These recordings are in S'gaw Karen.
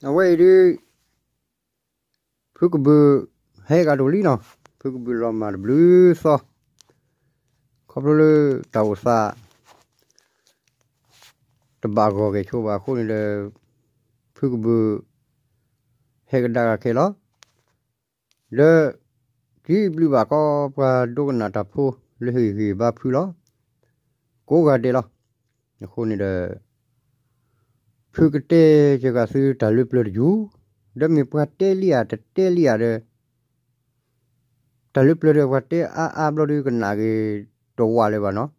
အဝဲအံၤဒုး ဖုကဘုး ဟဲဂၤဒိၣ်လံနီၤ, ဖုကဘုးလီၤမၢ်တဘျုးသီ, ခီဖျိလၢတၢ်အိၣ်သး တဘၣ်ဂီၢ်ဂဲၤဆိဘၣ်အဃိန့ၣ်ဒီး ဖုကဘုး ဟဲကဒါဂၤခဲလီၤ. ဒီး တံဘျုးဘၣ်ကီ ပှၤဒိကနၣ်တၢ်ဖိ လၢဟ့ၣ်ဂံၢ်ဘါဖုလီၤ. ကိးဂၤဒဲးလီၤ. အဃိန့ၣ်ဒီး ဖုကတဲယဂၤသုတၢ်လၢပျၢၤတယူၢ်, ဒီးမ့ၢ်ပှၤတဲလံဧါ တတဲလံဧါဒီး တၢ်လၢပျၢၤဒီး ပှၤတဲအါအါဘျီဒုးကနၣ်က့ၤတဝးလၢၤဘၣ်နီၤ.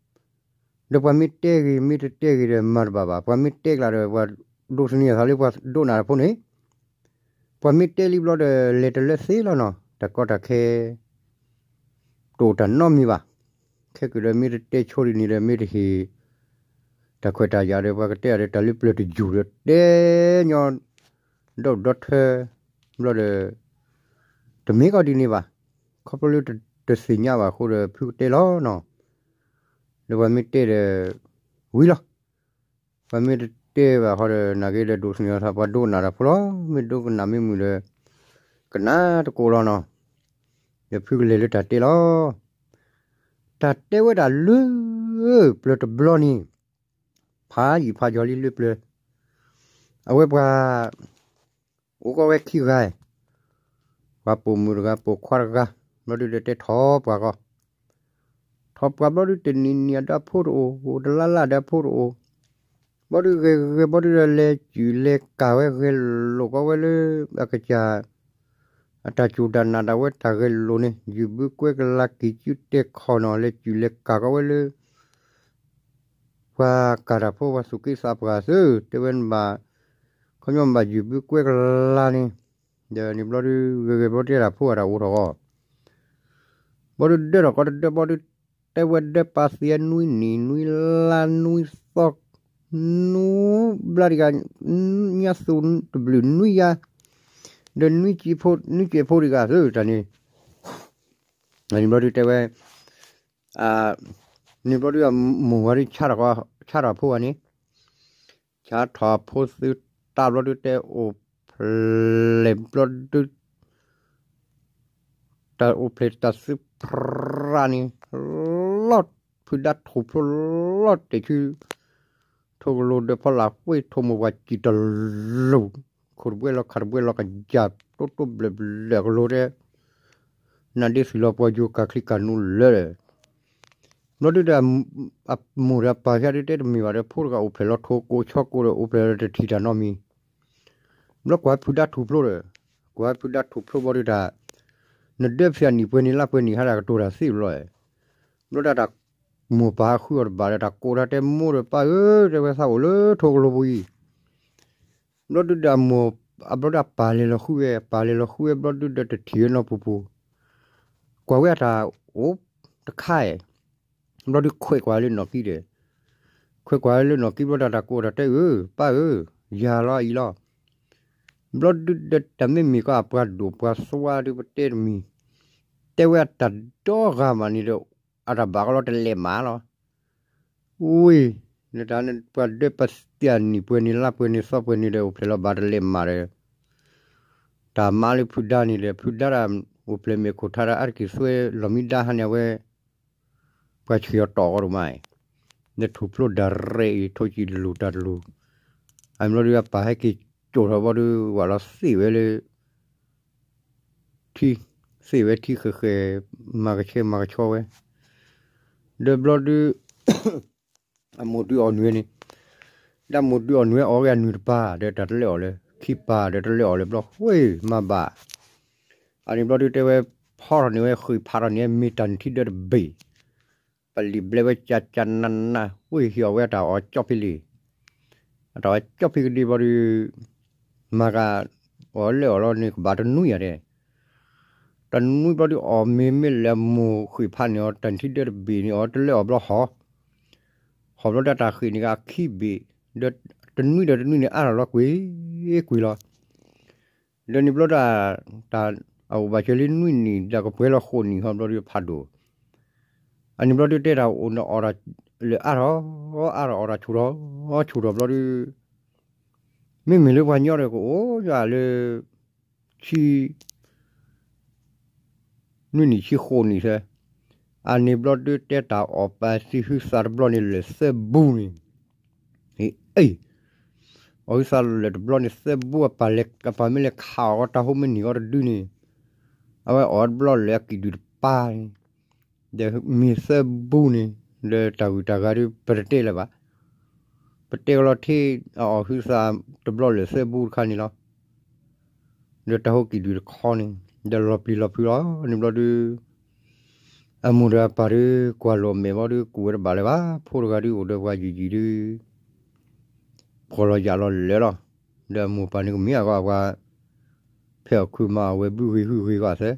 ဒီးပှၤမ့ၢ်တဲဂ့ၤ မ့ၢ်တတဲဂ့ၤဒီးမၤတဘၣ်ဘၣ်. ပှၤမ့ၢ်တဲကျါဒီး ပှၤဒိးသန့ၤအသးလၢပှၤဒိကနၣ်တၢ်ဖိန့ၣ်, ပှၤမ့ၢ်တဲလံဘျီဒီး လဲၤတလၢသ့လီၤနီၤ. တၢ်ကီတၢ်ခဲ တအိၣ်တၢ်နီတမံၤဘၣ်. ခဲက့ၤဒီးမ့ၢ်တတဲဆိဒ်န့ၣ်ဒီး မ့ၢ်တဟ့ၣ် တၢ်ခွဲးတၢ်ယာ်ဒီး ပှၤကတဲဒီး တၢ်လၢပျၢၤတယူၢ်ဒီးတဲညီ ဒီဒီထၢ ဘျီဒီး တမ့ၢ်ကီးဒ်န့ၣ်ဘၣ်. ခီဖျိလၢတသ့ၣ်ညါဘၣ်အဃိဒီး ဖုကတဲလီၤနီၤ. ဒီးပှၤမ့ၢ်တဲဒီး ဝံၤလီၤ. ပှၤမ့ၢ်တတဲဘၣ်ဃီဒီး နာ်က့ဒီးဒိးသန့ၤအသး ပှၤဒိကနၣ်တၢ်ဖိလီၤ. မ့ၢ်ဒိကနၣ်မ့ၢ်မုာ်ဒီး ကနၣ်တကိးလီၤနီၤ. ဒီးဖုကလဲၤလၢတၢ်တဲလီၤ. တၢ်တဲဝဲဒၣ်လၢ ပျၢၤတဘျီန့ၣ် ဖးယံာ်ဖးယီၤလံလၢပျၢၤ, အဝဲပှၤ အိၣ်ကီးဝဲခံဂၤ, ပှၤပိာ်မုၣ်တဂၤ ပိာ်ခွါတဂၤ, ဘျီဒုးဒီးတဲထီၣ်ပှၤကီး, ထီၣ်ပှၤဘျီဒုးတနံၤနံၤအဒီးဖိတအိၣ်, တလါလါဒီးဖိတအိၣ်, ဘျီဒုးဂဲၤဂဲၤဘျီဒုးဒီး လဲၤစူၢ်လဲၤကၢ်ဝဲ ဂဲၤလိာ်ကီးဝဲလၢ အကစၢ် အတၢ်စူၢ်တၢ်နာ်ဒၣ်ဝဲတၢ်ဂဲၤလိာ်န့ၣ် ယုၢ်ဘုကွဲကလၤက့ၤစုတဲခီၣ်နီၤ လဲၤစူၢ်လဲၤကၢ်ကီးဝဲလၢ ပှၤကၢ်တၢ်ဖိ ပှၤသူၣ်က့သးပှၢ်သ့ၣ် တဲဝဲနဘၣ်, ခီပညီနဘၣ်ယုၢ်ဘုကွဲကလၤန့ၣ်, ဒီးန့ၣ်ဘျီဒုး ဂဲၤဂဲၤဘျီတဲတၢ်ဖိအတၢ်အိၣ်ထီၣ်ဂီၢ်, ဘျီဒုးဒၢထီၣ်ကီးတဒၢဘျီဒုး တဲဝဲဒၢပာ်သံအနွံနံၤနွံလါနွံသီ နွံဘျါတဂၤ, ညါသူၣ်တဘျုးနွံယါ, ဒီးနွံကံးဖိ နွံကံးဖိတဂၤသ့ၣ်တၢ်န့ၣ်, န့ၣ်ဘျီဒုးတဲဝဲ န့ၣ်ဘျီဒုးအမိၢ်ဝဲဒုး ဆါထီၣ်ဖိဝဲန့ၣ်, ဆါထီၣ်ဖိသုတၢ်ဘျီဒုး တဲအိၣ်ဖျဲၣ်ဘျီဒုး တၢ်အိၣ်ဖျဲၣ်တၢ်သုးဖရၣ်န့ၣ် လီၤဖုဒါထူၣ်ဖျိလီၤတဲာ်ဆူ ထိၣ်ကလိၤဒီးဖီလာ်ဝ့ၢ် ထိၣ်မိၢ်ပှၢ်စံၣ်တလူၢ်, ခိၣ်တဘှဲလီၤခးတဘှဲလီၤကယၢ် တိတိဘျဲၣ်ဘျဲၣ်ကလိၤတဲ နဒ့သုၣ်လီၤပှီၤယိၤ ကၢ်ချံကၢ်နူလၢာ် ဘျီဒုးဒီး အမိၢ်ဒီးပၢ်ဖၠါဒုးတဲတမ့ၢ်ဘၣ်ဒီး ဖိတဂၤအိၣ်ဖျဲၣ်လီၤထိၣ်ကိးဆီကိးဒီး အိၣ်ဖျဲၣ်လီၤတထံၣ်တၢ်နီတမံၤ, ဘျီကွၢ်ဖုဒါထူၣ်ဖျိဒီး, ကွၢ်ဖုဒါထူၣ်ဖျိဘျီဒုးတၢ်, နဒၢဖဲအနံၣ်ပှဲၤန့ၣ်လါပှဲၤန့ၣ် ဟးတၢ်ကတိၤတၢ်သ့ဘျီ, ဘျီတၢ်တၢ်မိၢ်ပၢ်ဟးဃုအီၤတဘၣ်ဒီး တၢ်ကိးတၢ်တဲမိၢ်ဒီးပၢ်ဧၢ တဲဝဲသးအိၣ်လၢထိၣ်ကလိၤပူၤအံၤ ဘျီဒုးဒီးအမိၢ်, အဘျီဒုးအပၢ်လဲၤလီၤဃုဝဲ, ပၢ်လဲၤလီၤဃုဝဲဘျီဒုးဒီး တထံၣ်ဝဲနီၢ်ပူၤပူၤ, ကွၢ်ဝဲအတၢ်အိၣ်တခါ, ဘျီဒုးခွဲးကွၢ်လၢနီၢ်ကံဒီး, ခွဲးကွၢ်လၢနီၢ်ကံဘျီဒီး တၢ်ကိးတၢ်တဲအၢ ပၢ်ဧၢ, ယၤလီၤအံၤလီၤ. ဘျီဒုးဒီးတၢ်မ့မ့ၢ်ကီးအပှၤဒိၣ်ပှၤသွါဒုးပတဲတမံၤ, တဲဝဲအတၢ်ဒီဂၤမးန့ၣ်ဒီး အတၢ်ဘၣ်ကီးလီၤတလဲၤမးလီၤ. ဝ့ၢ်, နတၢ်ပှၤဒၢပသံအနံၣ်ပှဲၤန့ၣ်လါပှဲၤန့ၣ်သီပှဲၤန့ၣ်ဒီး အိၣ်ဖျဲၣ်လီၤဘၣ်တလဲၤမးဒီး တၢ်မါလၢဖုဒါန့ၣ်ဒီး ဖုဒါတၢ်အိၣ်ဖျဲၣ်မ့ၢ်ခိၣ်ထါဒီး အါတက့ၢ်သွဲလီၢ်မံဒါဟါန့ၣ် အဝဲ ပှၤဆံးအီၤတီၢ်အီၤဒိၣ်မး, နထူၣ်ဖျိဒၣ်ရဲၣ်အံၤ ထိၣ်ကံၣ်တလူၢ်တၢ်တလူၢ်, အမ့ၢ်ဘျီဒုးအပၢ်ဟဲက့ၤကၠိၣ်ထီၣ်ဘျီဒုး ဝဲလီၤသ့ၣ်ဝဲလၢ ထံ, သ့ၣ်ဝဲထံဃဲၤဃဲၤ, မၤကဆှဲမၤကဆှီဝဲ, ဒီးဘျီဒုး အမိၢ်ဒုးအီၣ်နွံန့ၣ်, ဒီးမိၢ်ဒုးအီၣ်နွံအီၣ်က့ၤအနွံတပၤ ဒီးတၢ်တလဲအီၣ်လၢၤ, ခံပၤဒီးတလဲအီၣ်လၢၤဘျီ ဝ့ၢ်မၤဘၣ်, အန့ၣ်ဘျီဒုးတဲဝဲ ဖီထီၣ်န့ၢ်ဝဲဃ့ၢ်ဖးထီၣ်န့ၢ်ဝဲ မ့ၢ်တၢ်နုၢ်ထံဒၢတဘ့ၣ်, ပလံာ်ဘျဲးဝဲကၠးကၠးနးနး ဝ့ၢ်ဟ့ၣ်အီၣ်ဝဲအတၢ်အီၣ်ကၠီၣ်ဖံလံ, အတၢ်အီၣ်ကၠီၣ်ဖံကဒ့ဘျီဒုး မၤကၤ အီၣ်လဲအီၣ်လီၤန့ၣ် ကဘၣ်တနွံယၤဒဲး တနွံဘျီဒုးအီၣ်မ့ၢ်မ့ၢ်လၢအမိၢ်ဃ့ၢ်ဖးန့ၢ်အီၤ တၢ်နုၢ်ထံဒၢတဘ့ၣ်န့ၣ်အီၤ တလဲအီၣ်ဘျီဟီၣ်, ဟီၣ်ဘျီဒုးတၢ်ဃ့ၢ်န့ၣ်ကအခံဘ့ၣ်, ဒီးတနွံဒီးတနွံန့ၣ် အါထီၣ်လီၤကွ့ၢ်ကွ့ၢ်လီၤ. ဒီးန့ၣ်ဘျီဒုး တၢ်အအိၣ်ဘၣ်စၢၤလံနွံနံၣ် ဒီးကပှဲၤလီၤဃိးနံၣ်ဟီဘျီဒုးဖးဒိၣ်, အန့ၣ်ဘျီဒုးတဲတၢ်အိၣ်န့ၣ်အီၣ်တၢ်လၢအါထီၣ်, အါထီၣ်အီၣ်တၢ်ဆူၣ်ထီၣ်, ဆူၣ်ထီၣ်ဘျီဒုး မ့မ့ၢ်လၢပှၤညီဒီးကအိၣ်ယၤလၢ ဆံ နွံနံၣ်ဆံဃိးနံၣ်ဆဲ, အန့ၣ်ဘျီဒုးတဲတၢ်အီၣ်ပၢ်သံၣ်ဟုသးတဘျီန့ၣ်လၢာ်သၢဘူန့ၣ်, အ့ၣ်, အီၣ်ဟုသးလၢာ်တဘျီန့ၣ်သၢဘူ အပၢ်လဲၤ အပၢ်မ့ၢ်လဲၤခးအီၤတၢ်ဟိမ့ၢ်နံၤဂီၢ်တဒုန့ၣ်, အဝဲအီၣ်တဘျီလၢာ်အကံၣ်ဒုၣ်တပၤန့ၣ်, ဒီးမ့ၢ်သၢဘူန့ၣ်, ဒီးတၢ်ဂုၤတၢ်ဂၤဒုး ပတတဲလၢၤဘၣ်, ပတဲကလီၤထံအီၣ်ဟုသးတဘျီလၢာ်သၢဘူတခါန့ၣ်လီၤ. ဒီးတၢ်ဟိကံၣ်ဒုၣ်တခီန့ၣ် ဒီးလီၤပျံၤလီၤဖုးလီၤန့ၣ်ဘျီဒုး အမိၢ်ဒီးအပၢ်ဒုး ကွၢ်လိာ်မဲာ်ဘျီဒုးကူၣ်ဝဲတဘၣ်လၢၤဘၣ်, ဖိတဂၤဒုးအိၣ်ဒီးပှၤယံာ်ယံာ်ဒုး ဖှီၣ်လီၤယာ်လီၤလၢာ်လီၤ. ဒီးအမိၢ်ပၢ်န့ၣ်ကမ့ၢ်အဂီၢ်အပှၤ ဖဲအီၣ်ခုးမၤအီၣ်ဝဲဘုဂ့ၤဟုဂ့ၤဂီၢ်သၢ ဒီး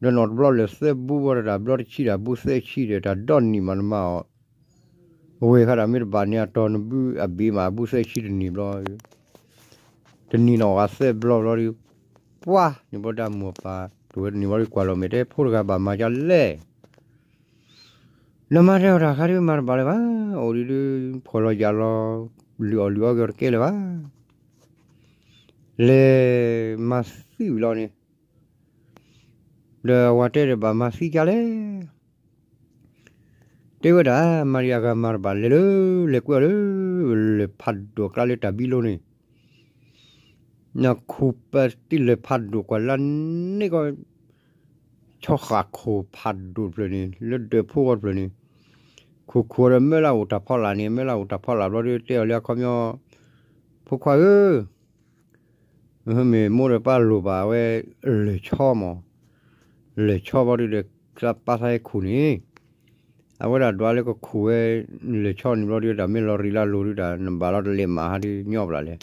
နီၢ်တဘျီလၢာ်သၢဘူဝဲဒၣ် ဘျီတဆံဒီးဘူသၢဆံဒီး တၢ်ဒီနံၣ်မးနမၤအီၣ် ဝဲခါဒၣ်မ့ၢ်တဘၣ်န့ၣ် အတီၢ်နဘူအဘ့ၣ်မး ဘူသၢဆံတနံၣ်ဘျီ, တနံၣ်နီၢ်ဂၤသၢဘျီဘျီဒီး ပှၤန့ၣ်ဘျီဒုးအမိၢ်အပၢ် တဝဲတနံၣ်ဘျီဒုးကွၢ်လီၤမဲာ်တဲ ဖိတဂၤဘၣ်မၤဒ်လဲၣ် နမၤတဲအီၤတၢ်ခါဒုးမၤတဘၣ်လၢၤဘၣ်, အိၣ်ဒံးဒုး ဖှီၣ်လီၤယာ်လီၤ လုၢ်အီၣ်လုၢ်အီက့ၤတကဲလၢၤဘၣ်. လဲၤမၤသံဝံၤလီၤန့ၣ် ဒီးအဝၤတဲဒီးဘၣ်မၤသံဒ်လဲၣ် တဲဝဲဒၣ် မၤဒံးအဂၤမၤတဘၣ် လဲၤလၢ လဲၤကွဲအီၤလၢ လၢၢ်ဖးဒိၣ်အကျါလၢတၢ်ဘံလိန့ၣ် နခူၣ်ပတံၢ်လၢၢ်ဖးဒိၣ်ကွၢ်လၢန့ၣ်ကီး ဆီဃာ်ခိၣ်ဖးဒိၣ်တဖျၢၣ်န့ၣ် လၢဒၢးဖိဂီၢ်တဖျၢၣ်န့ၣ် ခူၣ်ခူၣ်အီၤဒီးမၢလၢအိၣ်တၢ်ဖီလာ်န့ၣ် မၢလၢအိၣ်တၢ်ဖီလာ်ဘျီဒုးတဲအီၤလၢအခီပညီ ဖိခွါဧၢ မ့ၢ်မိၢ်ဒီးပၢ်လိၣ်ဘၣ်ဝဲ လၢၢ်ဆီမး, လၢၢ်ဆီဘျီဒုးဒီး သးပၢ်သးဟဲခူၣ်န့ၣ် အဝဲဒၣ်ဒွးလၢကခူၣ်ဝဲ လၢၢ်ဆီန့ၣ်ဘျီဒုး တၢ်မ့ၢ်လီၤရံၣ်လၢအလိၤဒုး တၢ်နဘၣ်လီၤတလဲၤမးဟးဒုးညီဘျီလဲၣ်.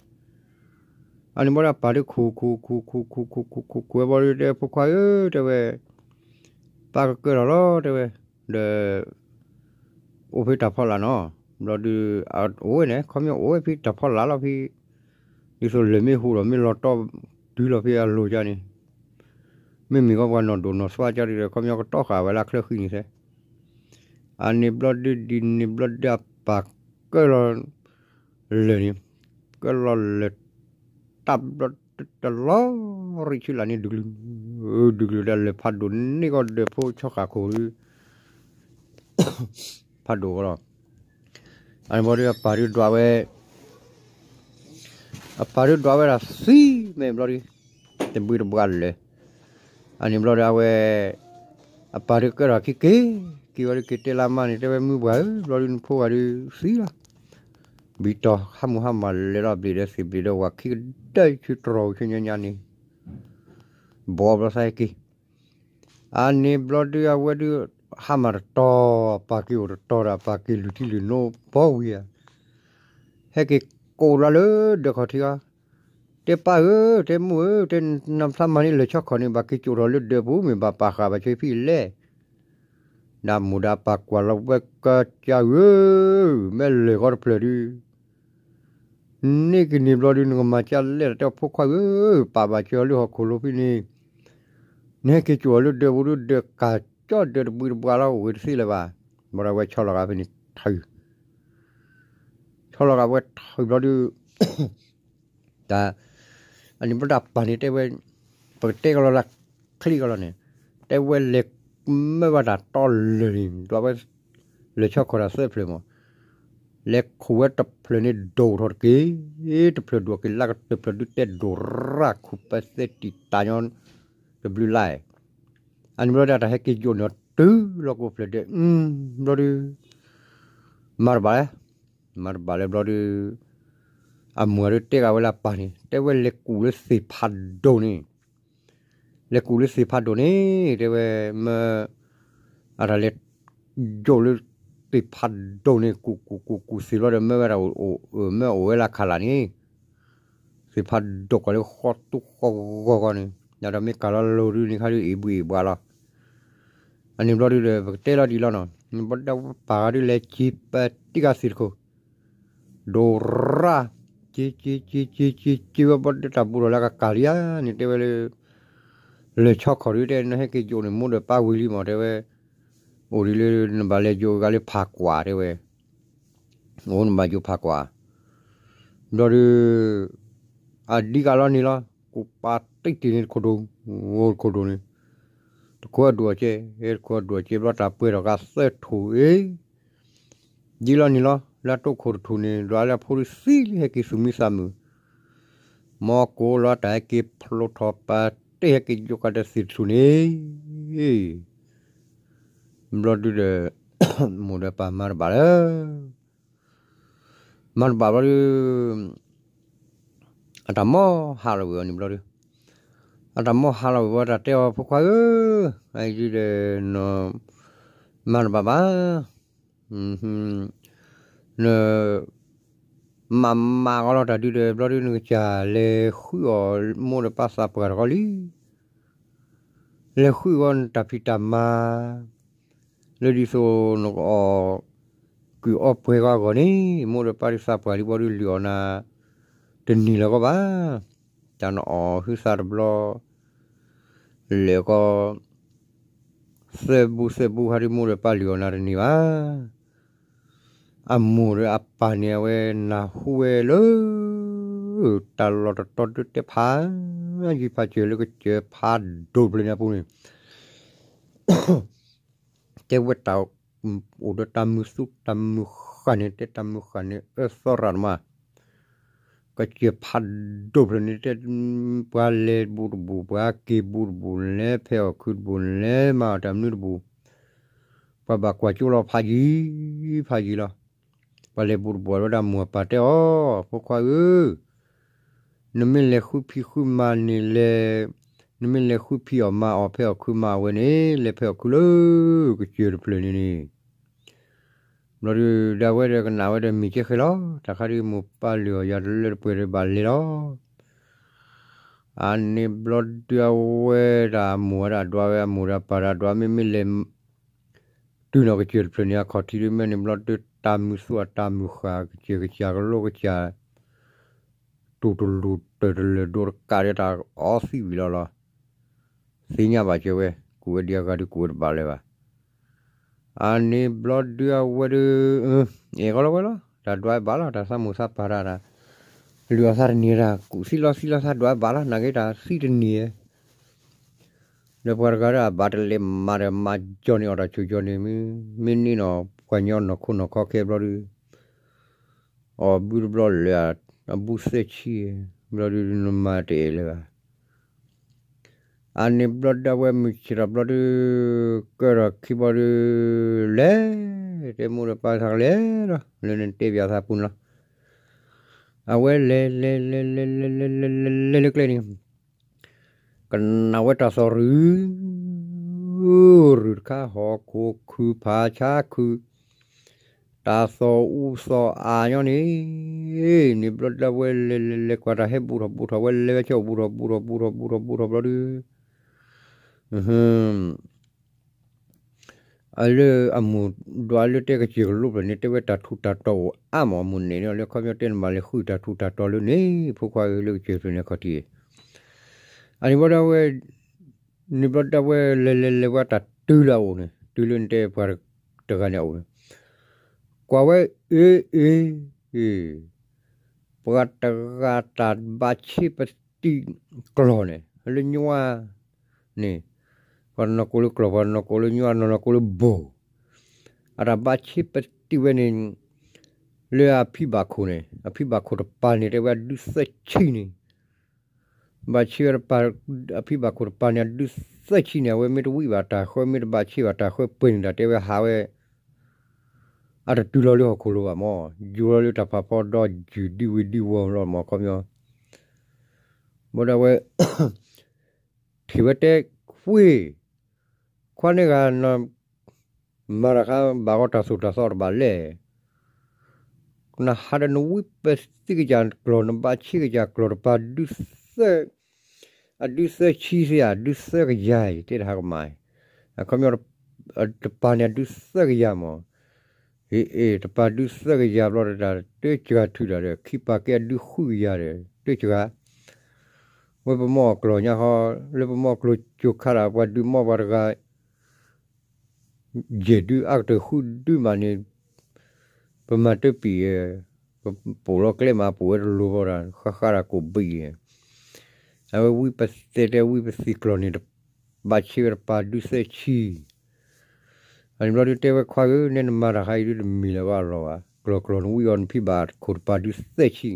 အန့ၣ်ဘျီဒုးအပၢ်ဒုးခူၣ်ခူၣ်ခူၣ်ခူၣ်ခူၣ်ခူၣ်ခူၣ်ခူၣ်ဝဲဘျီဒုးတဲ ဖိခွါဧၢ တဲဝဲ ပၢ်ကကၢထီၣ်လီၤ တဲဝဲ, ဒီး အိၣ်ဖဲတၢ်ဖီလာ်နီၤ, ဘျီဒုး အိၣ်ဝဲန့ၣ် ခီပညီအိၣ်ဝဲဖဲတၢ်ဖီလာ်လီၤဖဲ, ဒ်သိးလၢၢ်မ့ၢ်ဟူးဒီးမ့ၢ်လီၤတီတုၤလီၤဖဲအလိၤကါန့ၣ်, မ့မ့ၢ်ကီးပှၤနီၢ်ဒိၣ်နီၢ်သွါကါဒုးဒီး ခီပညီကတီဃာ်ဝဲလၢချၢဃံန့ၣ်သ့, အန့ၣ်ဘျီဒုးဒ်န့ၣ်ဘျီဒုးအပၢ်ကၢလီၤ လၢၢ်န့ၣ်, ကၢလီၤလၢၢ် တၢ်ဘျီတလီၤရံၣ်ဆူလၢ်န့ၣ် ဒုးကလုာ်, ဒုးကလုာ်ဒီးလၢၢ်ဖးဒိၣ်န့ၢ်ကီၢ်ဒၢးဖိဆီဃာ်ခိၣ်ဒုး ဖးဒိၣ်ကီလီၤ. အန့ၣ်ဘျီဒုးအပၢ်ဒုးဒွးဝဲ, အပၢ်ဒုးဒွးဝဲဒၣ်သံမဲာ်ဘျီဒုး, တဘုးတဘှါလၢာ်, အန့ၣ်ဘျီဒုးအဝဲ, အပၢ်ဒုးကဲထီၣ်ခံက့ၤ, က့ၤဝဲဒုးက့ၤတဲလၢအမါန့ၣ် တဲဝဲမုၢ်ပှၢ်ဧၢ ဘျီဒုးနဖိဂၤဒုးသံလီၤ ဘံတီၤဟးမုၢ်ဟါမၢ်လဲၤလီၤဘျ့ၣ်ဒီးသ့ၣ်ဘျ့ၣ်ဒီးဝၤခံကဒၢဆူတြီၤဆူညါညါန့ၣ်, ဘီဘျီသးဟဲက့ၤ, အန့ၣ်ဘျီဒုးအဝဲဒုး, ဟါမၢ်တတီၤ, ပၢ်က့ၤအိၣ်တတီၤဒီး ပၢ်က့ၤလုၢ်ထံလုၢ်နိဘီဝံၤဧါ, ဟဲက့ၤကိးလီၤလၢဒၢးခီၣ်ထံးအီၤ, တဲပၢ်ဧၢ, တဲမိၢ်ဧၢ, တဲနဖျါမၤန့ၢ်လၢၢ်ဆီခီၣ်န့ၣ် ဘၣ်က့ၤကၠိးထီၣ်လၢဒၢးပူၤ မ့ၢ်ဘၣ်ပာ်ဃာ်ဘၣ်ဆိဖံလဲၣ် ဒီးမိၢ်ဒီးပၢ်ကွၢ်လီၤဝဲကစၢ်ဧၢ, မ့ၢ်လၢၢ်ဂီၤတဖျၢၣ်ဒုး, န့ၢ်ကန့ၢ်ဘျီဒုး နကမၤကၢ်လဲၣ် တဲဖိခွါဧၢ, ပာ်ဘၣ်ကၢၤအီၤလၢဟီၣ်ခိၣ်လိၤဖဲန့ၣ်, နဟဲက့ၤကၠိးအီၤလၢဒၢးပူၤဒုး ဒၢးကၢ်ကၠီဒၢးတဘုးတဘှါလီၤ အိၣ်ဝဲတသ့လၢၤဘၣ်, ဘၣ်ဒီးဝဲဆီလီၤဂာ်ဖဲန့ၣ်ထုး ဆီလီၤဂာ်ဝဲထုးဘျီဒုး တၢ်, အန့ၣ်ဘျီဒုးအပၢ်န့ၣ်တဲဝဲ, ပကတဲကလီၤလၢချံကလီၤန့ၣ်, တဲဝဲလဲၤမၢဝဲတၢ်တီလၢာ်န့ၣ် ဒွးဝဲ, လၢၢ်ဆီခီၣ်တၢ်သၢဖျၢၣ်မး, လဲၤခူၣ်ဝဲတဖျၢၣ်န့ၣ်ဒိၣ်ထီၣ်တက့ၢ်, တဖျၢၣ်ဒိၣ်က့ၤလၢကတဖျၢၣ်ဒုးတဲဒိၣ်ရၣ်ခူၣ်ပသဲတံာ်တာ်ညီ, တဘျုးလါ အန့ၣ်ဘျီဒုးတၢ်ဟဲက့ၤယိာ်န့ၣ်တုၤလီၤကီၢ်ဖျၢၣ်ဒဲး, ဘျီဒုး, မၤတဘၣ်လဲၣ်, မၤတဘၣ်လၢဘျီဒုး, အမိၢ်ဒုးတဲဂာ်ဝဲလၢအပၢ်န့ၣ် တဲဝဲလဲၤကူၣ်လၢသ့ၣ်ဖးဒိၣ်န့ၣ်, လဲၤကူၣ်လၢသ့ၣ်ဖးဒိၣ်န့ၣ် တဲဝဲ, မၢ, အတၢ်လဲၤ, ယိာ်လၢ, သ့ၣ်ဖးဒိၣ်န့ၣ် ကူၣ်ကူၣ်ကူၣ်ကူၣ်သ့ၣ်ဘျီဒီး မၢဝဲဒၣ်အိၣ်, မၢအိၣ်ဝဲလၢခးလၢ်န့ၣ် သ့ၣ်ဖးဒိၣ်ကွၢ်လၢဃီတူဃီဂီၤဂီၤန့ၣ် ဒီးမ့ၢ်ကၤလီၤလိၤဒုးန့ၣ်ခါဒုးအ့ၣ်ဘှံးအ့ၣ်ဘှါလီၤ. အန့ၣ်ဘျီဒုးဒီး ပကတဲလီၤဒ်လီၤနီၤ ဘၣ်ဒီးပၢ်ဂၤဒုးလဲၤက့ၤပတံၢ်ကၤသ့ၣ်တခိၣ် ဒိၣ်ရၣ်, က့ၤက့ၤက့ၤက့ၤက့ၤက့ၤဝဲဘျီဒုးတၢ်ဘူးထီၣ်လၢကကၤလံဧါန့ၣ် တဲဝဲလၢ လၢၢ်ဆီခီၣ်ဒုးတဲ နဟဲက့ၤယိာ်န့ၣ် မိၢ်ဒီးပၢ်ဝံၤလံမး တဲဝဲ, အိၣ်ဒ်လၢနဘၣ်လဲၤယိာ်ဂၤလၢဖးကွၢ် တဲဝဲ အိၣ်နဘၣ်ယိာ်ဖးကွၢ်, ဘျီဒုး အဒံးကးလီၤန့ၣ်လီၤ, ကိးပာ်တံၢ်တ့ၢ်န့ၣ်တခိၣ်ဒိၣ်, ဝိတခိၣ်ဒိၣ်န့ၣ်, တခိၣ်အဒိၣ်အကဲ, တခိၣ်အဒိၣ်အကဲ ဘျီတၢ်ပှဲၤထီၣ်ကးသၢထူၣ်အံၤ ဒ်လီၤန့ၣ်လီၤ. လၢအတိၢ်ခိၣ်တထူၣ်န့ၣ် ဒွးလၢအဖိဒုးသံလံ ဟဲက့ၤသူၣ်မံသးမုာ်, မ်ကိးလီၤတၢ်ဟဲက့ၤဖျိထီၣ်ပာ်တ့ၢ်ဟဲက့ၤယိးကးဒီးသ့ၣ်တထူၣ်န့ၣ် ဘျီဒုးဒီး မိၢ်ဒီးပၢ်မၤတဘၣ်လၢ မၤတဘၣ်ဘျီဒုး အတၢ်မီၢ်ဟးလီၤဝံၤအီၤန့ၣ်ဘျီဒုး, အတၢ်မီၢ်ဟးလီၤဝံၤဘၣ် တၢ်တဲအီၤ ဖိခွါဧၢ, အအံၤဒုးဒီး မၤတဘၣ်ဘၣ်, န မၤမၤကီးလီၤတၢ်ဒုးဒီး ဘျီဒုး နကစၢ်လဲၤဃုအီၣ်မိၢ်ဒီးပၢ်သးပှၢ်တခီလံ. လဲၤဃုအီၣ်နတၢ်ဖံးတၢ်မၤ လၢဒ်သိးနကအီၣ်ကုၢ်အီပှဲၤကအဂီၢ်န့ၣ် မိၢ်ဒီးပၢ်ဒုးသးပှၢ်လံဘျီဒုး လုၢ်အီၣ်နၤတန့ၢ်လၢၤကီးဘၣ်. တၢ်နအီၣ်ဟုသးတဘျီ လဲၤကီး သၢဘူသၢဘူဟးဒုး မိၢ်ဒီးပၢ်လုၢ်အီၣ်နၤတန့ၢ်ဘၣ်. အမိၢ်ဒီးအပၢ်န့ၣ် အဝဲနၢ်ဟူဝဲလၢ တၢ်လီၢ်တတီၤဒုးတဲဖးယံၤဖးစၢၤလၢ ကစၢၢ်ဖးဒိၣ်တဖျၢၣ်န့ၣ်အပူၤန့ၣ် တဲဝဲတၢ်အိၣ်ဒီးတၢ်မုာ်သူတၢ်မုာ်ဃၣ်န့ၣ် တဲတၢ်မုာ်ဃၣ်န့ၣ် အၢသီရၣ်မး, ကစၢၢ်ဖးဒိၣ်တဖျၢၣ်န့ၣ် တဲ ပှၤလဲၤဘူးတဘူး ပှၤက့ၤဘူးတဘူး လဲၤဖဲအီၣ်ခုတဘူး လဲၤမၤအီၣ်တၢ်မနုၤတဘူး ပှၤဘၣ်ကွၢ်ကၠိလီၤဖးယံၤ ဖးယံၤလီၤ. ပှၤလဲၤဘူးတဘူးဝဲဒၣ် မိၢ်အပၢ်တဲအီၤ ဖိခွါဧၢ, နမ့ၢ်လဲၤဃုဖံးဃုမၤန့ၣ်လဲၤ, နမ့ၢ်လဲၤဃုဖံးအီၣ်မၤအီၣ်ဖဲအီၣ်ခုမၤအီၣ်ဝဲန့ၣ် လဲၤဖဲအီၣ်ခုလၢ ကစၢၢ်တဖျၢၣ်န့ၣ်န့ၣ် ဘျီဒုး ဒၣ်ဝဲဒီးကနၣ်ဝဲဒီးမ့ၢ်ကဲဃဲလီၤ. တၢ်ခါဒုး မိၢ်ပၢ်လုၢ်အီၣ်ယၤတလၢတပှဲၤဒီးဘၣ်လဲၤလီၤ. အန့ၣ်ဘျီဒုး အဝဲဒၣ်အမိၢ်ဝဲဒၣ်ဒွးဝဲ အမိၢ်ဒီးအပၢ်ဒီးဒွး မ့မ့ၢ်လဲၤ တုၤနီၢ်ကစၢၢ်တဖျၢၣ်န့ၣ် အခီၣ်ထံးဒုး မ့ၢ်န့ၣ်ဘျီဒုး တၢ်မုာ်သူအတၢ်မုာ်ဃၣ် ကစၢၢ်ကစၢ်ကလိကစၢ် တူၢ်တလူၢ်တၢၢ်တလၢာ်ဒိတကးဒီး တၢ်အီသံဝံၤလီၤလီၤ. သ့ၣ်ညါဘၣ်စၢၤဝဲ ကူၣ်ဝဲဒံးအဂၤဒုး ကူၣ်ဝဲတဘၣ်လၢၤဘၣ်. အန့ၣ်ဘျီဒုး အဝဲဒုး အဲၣ်ကီးလီၤဝဲလီၤ. တၢ်ဒွးဘၣ်လီၤ တၢ်သးမိၢ်သးပၢ်တၢ် လုၢ်အီၣ်သးတန့ၢ်တၢ် ကူၣ်သံလီၤသံလီၤသး ဒွးဘၣ်လီၤ နာ်က့တၢ်သံတန့ၢ် ဒီးပှၤတဂၤဒီး အဘၣ်တလဲၤမၤဒီး မၤကၠီန့ၣ် အီၣ်တၢ်ဆိးကၠီန့ၣ် မ့ၢ်န့ၢ်နီၢ် ပှၤညီနီၢ်ခိနီၢ်ခီခဲဘျီဒုး အီၣ်ဘုတဘျီလၢာ် အဘုသၢဆံ ဘျီဒုး နမၤတအဲၣ်လၢၤဘၣ်. အန့ၣ်ဘျီဒုး အဝဲမုၢ်ဆ့ၣ်ထီၣ်ဘျီဒုး ကၢထီၣ်ခံဘျီဒုး လဲၤ တဲမိၢ်ဒီးပၢ်သးကလဲၤလီၤ လၢနတဲပၠးသးပူၤန့ၣ်လီၤ. အဝဲလဲၤလဲၤလဲၤလဲၤလဲၤလဲၤလဲၤလဲၤလၢကျဲန့ၣ် ကနၣ်ဝဲတၢ်သီၣ်ရုၢ် ရုၢ်တခါ ဟီၣ်ခိၣ်ခုၣ်ဖးဆါခုၣ် တၢ်သီၣ်အူသီၣ်အါညီန့ၣ် န့ၣ်ဘျီဒုး အဝဲလဲၤလဲၤလဲၤကွၢ်တၢ်ဟဲဘူးထီၣ်ဘူးထီၣ် ဝဲလဲၤဝဲဆၢ ဘူးထီၣ်ဘူးထီၣ်ဘူးထီၣ်ဘူးထီၣ်ဘူးထီၣ်ဘျီဒုး အလၢအမိၢ်ဒွးလၢတဲကစၢၢ်ကလိဖျၢၣ်န့ၣ် တဲဝဲတၢ်ထူးတၢ်တီၤအိၣ်အါမး အမိၢ်နဲၣ်န့ၣ်လၢ ခီပညီတဲနဘၣ်လဲၤဃုတၢ်ထူးတၢ်တီၤလၢန့ၣ် ဖိခွါဧၢ လၢကစၢၢ်ဖျၢၣ်န့ၣ်အခီၣ်ထံး အန့ၣ်ဘျီဒုး အဝဲ န့ၣ်ဘျီဒုး အဝဲလဲၤလဲၤလဲၤဝဲတၢ်တုၤလၢအအိၣ်န့ၣ် တုၤလၢနတဲပှၤတဂၤန့ၣ်အအိၣ်န့ၣ် ကွၢ်ဝဲ အ့ အ့ အ့ ပှၤတဂၤတၢ်ဘၣ်ဆ့ပတံၢ်ကျီၢ်န့ၣ် လၢညွၤန့ၣ် ပှၤတနီၤကိးလၢကျီၢ် ပှၤတနီၤကိးလၢညွၤ နီၢ်နီၢ်ကိးလၢဘိၣ် အတၢ်ဘၣ်ဆ့ပတံၢ်ဝဲန့ၣ် လၢအဖံဘၣ်ခိၣ်န့ၣ် အဖံဘၣ်ခိၣ်တပၤန့ၣ် တဲဝဲအဒုသၢဆံန့ၣ် ဘၣ်ဆ့ဝဲတပၤ အဖံဘၣ်ခိၣ်တပၤန့ၣ် အဒုသၢဆံန့ၣ် အဝဲမ့ၢ်တဝံၣ်ဘၣ်တၢ်ဃၢ မ့ၢ်တဘၣ်ဆ့ဘၣ်တၢ်ဃၢပှဲၤန့ၣ် တၢ်တဲဝဲဟးဝဲ အတတုၤလီၤလၢဟီၣ်ခိၣ်လိၤဘၣ်မး ယူၤလီၤလၢတၢ်ဖးဖီဒီး ယူၤဒံဝ့ၤဒံဝီၤလီၤမး ခီပညီ ဘၣ်ဒၣ်ဝဲ ထံၣ်ဝဲတဲ ဝ့ၢ် ခွါန့ၢ်ဂၤ နမၤတၢ်ခါ ဘၣ်ဂီၢ်တၢ်သိၣ်တၢ်သီတဘၣ်လဲၣ် နဟးဒီးနဝံပသံကစၢ်ကျီၢ် နဘၣ်ဆ့ကစၢ်ကျီၢ်တပၤ ဒုသၢ အဒုသၢဆံသ့ဧါ ဒုသၢကယၤအံၤ တဲတဟးကမၣ်အံၤ အခီပညီ တပၤန့ၣ် အဒုသၢကယၤမး အ့ အ့ တပၤဒုသၢကယၤဘျီဒီး တၢ်တစှၤထုးတၢ်ဒီး ခံပၤကဲအဒုဃုကယၤဒီး တစှၤ ဝဲပမီၢ်အကျီၢ်ညါဃီ လၢပမီၢ်ကျိၤကၠိခါတၢ် ပှၤဒုးမီၢ်ပှၤတဂၤ ယဲၢ်ဒုအါကတၢၢ်ဃုဒုမးန့ၣ် ပမၤတပံာ် ပိာ်လီၤကျဲမး ပိာ်ဝဲတလိၤဘၣ်ဒီး ဃၣ်ဃၣ်ဒီးကိးဘံၣ်န့ၣ်, အဝဲဝံပသဲတဲဝံပသံးကျီၢ်န့ၣ် ဘၣ်ဆ့ဝဲတပၤဒုးသၢဆံ, အန့ၣ်ဘျီဒုးတဲဝဲခွါဧၢ နဲနမၤတၢ်ခါအံၤဒုးတမံၤလၢၤဘၣ်အလီၢ်ဘၣ်, ကျီၢ်ကျီၢ်နဝံအီၤနဖံဘၣ်ခိၣ်တပၤဒုးသၢဆံ,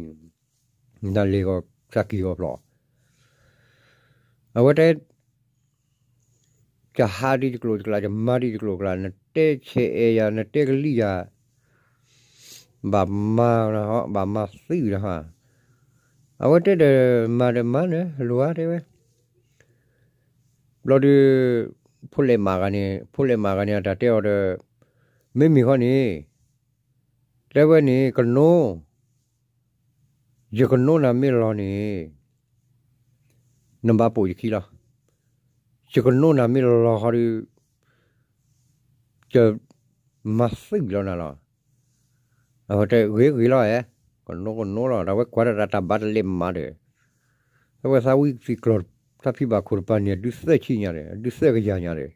နလဲၤဂီၤသးက့ၤဂီၤဖျီၣ် အဝဲတဲ ယဟးဒ်ယကျိၤယကျဲ ယမၤဒ်ယကျိၤကျဲ နတဲဆဲးအဲၣ်ယၤ နတဲကလံၣ်ယၤ, ဘၣ်မၤနဟီ ဘၣ်မၤသံနဟီ, အဝဲတဲဒီး မၤဒီးမၤန့ၣ် လိၤဧါတဲဝဲ, ဘျီဒုး ဖိလဲးမးဂၤန့ၣ် ဖိလဲးမးဂၤန့ၣ် အတၢ်တဲအီၤဒီး မ့မ့ၢ်ဃီန့ၣ် တဲဝဲန့ၣ် ကနိ ယကနိနၤမ့ၢ်လီၤန့ၣ် နဘၣ်ပိာ်ယခံလီၤ. ယကနိနၤမ့ၢ်လီၤဃီဒီး ယမၤသံလီၤနၤလီၤ. အဝဲတဲဂ့ၤဂ့ၤလီၤဧဲ, ကနိကနိလီၤ. ဒီးဝဲကွၢ်တၢ်တၢ်ဘၣ်တလဲးမးဒီး အဝဲသးဝံသံးကျီၢ် သးဖံဘၣ်ခိၣ်တပၤန့ၣ် အဒုးသၢဆံညါဒီး အဒုးသၢကယၤညါဒီး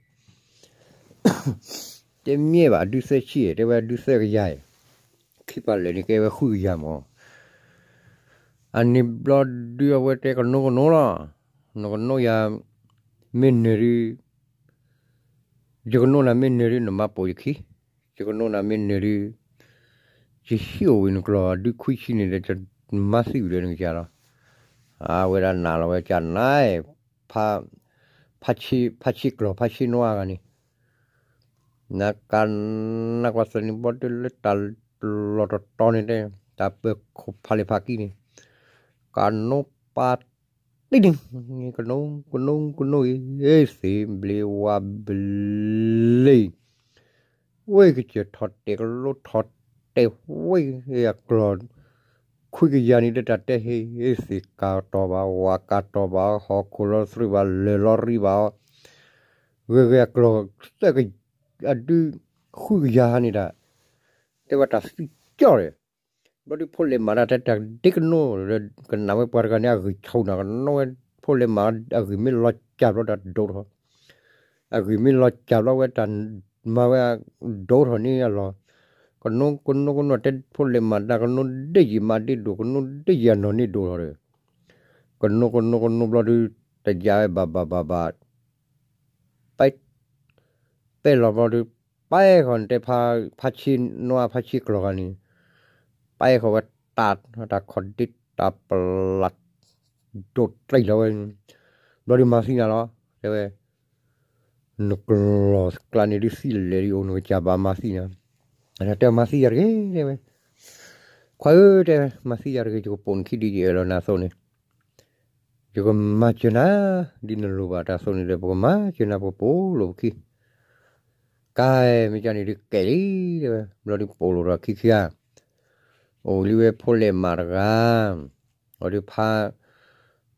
တဲမ့ၢ်ဘၣ် အဒုးသၢဆံ တဲဝဲအဒုးသၢကယၤအံၤ, ခံပာ်လၢာ်န့ၣ်ကဲဝဲဃုကယၤမး. အန့ၣ်ဘျီဒုးအဝဲတဲကနိကနိလီၤ. နကနိယၤ မ့ၢ်နၢၤဒုး ယကနိနၤမ့ၢ်နၢၤဒုး နဘၣ်ပိာ်ယခံ, ယကနိနၤမ့ၢ်နၢၤဒုး ယဟံးအိၣ်ဝံၤနကျီၢ် အဒုးခွံဆံန့ၣ်ဒီး ယမၤသံဝံၤဒီးနကယၤလီၤ. အဝဲဒၣ်နာ်လီၤဝဲကနၣ် ဖါဆ့ကျီၢ်ဖါဆ့နွါဂၤန့ၣ် နကနၣ်ကွၢ်သန့ၣ်ဘျီဒုးလၢတၢ်လီၢ်တတီၤန့ၣ်တဲ တၢ်ပၢၤခိၣ်ဖးလ့ၢ်ဖးကံန့ၣ် ကနိပာ်တံၢ်န့ၣ် ကနိ ကနိ ကနိအံၤ သ့ၣ်ဘျ့ဝါဘျ့ ဝ့ၢ်ကစၢၢ်ထီၣ်တဲာ်ကလိထီၣ်တဲာ် ဝ့ၢ်အကျီၢ် ခွံကယၤန့ၣ်ဒီးတၢ်တဲဟ့ၣ်သ့ၣ်ကၤတီၤဘၣ် ဝၤကၤတီၤဘၣ် ဟီၣ်ခိၣ်လီၤသရံးဘၣ် လၢၢ်လီၤရံးဘၣ်အီၤ ဂ့ၤဂ့ၤအကျီၢ် သၢက အဒု ဃုကယၤဟါန့ၣ်ဒၣ် တဲဝဲတၢ်သံကၠီၣ်ဒီး ဘျီဒုးဖိလဲးမးတၢ်တဲတၢ်ဒ့ကနိ ကနၣ်ဝဲပှၤတဂၤန့ၣ် အဂံၢ်ဆူၣ်နၤ ကနိဝဲ ဖိလဲးမး အဂံၢ်မ့ၢ်လီၤစၢ်ဘျီဒီးဒိၣ်ထီၣ် အဂံၢ်မ့ၢ်လီၤစၢ်ဘျီဝဲတၢ်မၤဝဲဒိၣ်ထီၣ်န့ၣ်အလီၢ် ကနိ ကနိ ကနိ တဲဖိလဲးမးတၢ် ကနိဒ့ယံာ်မးဒ့ဒိၣ် ကနိဒ့ယံာ်အနီၢ်န့ၢ်ဒိၣ်ထီၣ်ဒီး ကနိ ကနိ ကနိဘျီဒုး တယါဝဲဘၣ်ဘၣ်ဘၣ်ဘၣ် ပဲ ပဲလီၤဘျီဒုး ပာ်ဃီၤန့ၣ်တဲ ဖါဆ့နွါဖါဆ့ကျီၢ်ဂၤန့ၣ် ပာ်ဃီၤဝဲတၢ် တၢ်ခီၣ်ဒ့တၢ်ပလၢ် ဒိၣ်တံၢ်လီၤဝဲ ဘျီဒုးမၤသံနၤလီၤ တဲဝဲ နကျီၢ်ကျါန့ၣ်ဒုးသံလဲၣ်ဒုးအိၣ် နကစၢ်ဘၣ်မၤသံနၤ တဲမၤသံယၤတဂ့ၤ တဲဝဲ ခွါဧၢ တဲဝဲ မၤသံယၤတဂ့ၤ ယကပိာ်နခံဒ်ယအၢၣ်လီၤနၤအသိးန့ၣ် ယကမၤစၢၤနၤ ဒ်နလိၣ်ဘၣ်တၢ်အသိးန့ၣ်ဒီး ပကမၤစၢၤနၤ ပကပိာ်လိာ်ပခံ ကဲ မ့ၢ်ကန့ၣ်ဒုးကဲလံ တဲဝဲ ဘျီဒုးပိာ်လိာ်ဒီးခံခံဂၤ အိၣ်လံဝဲဖိလဲးမးတဂၤ အီၤဒုး ဖါ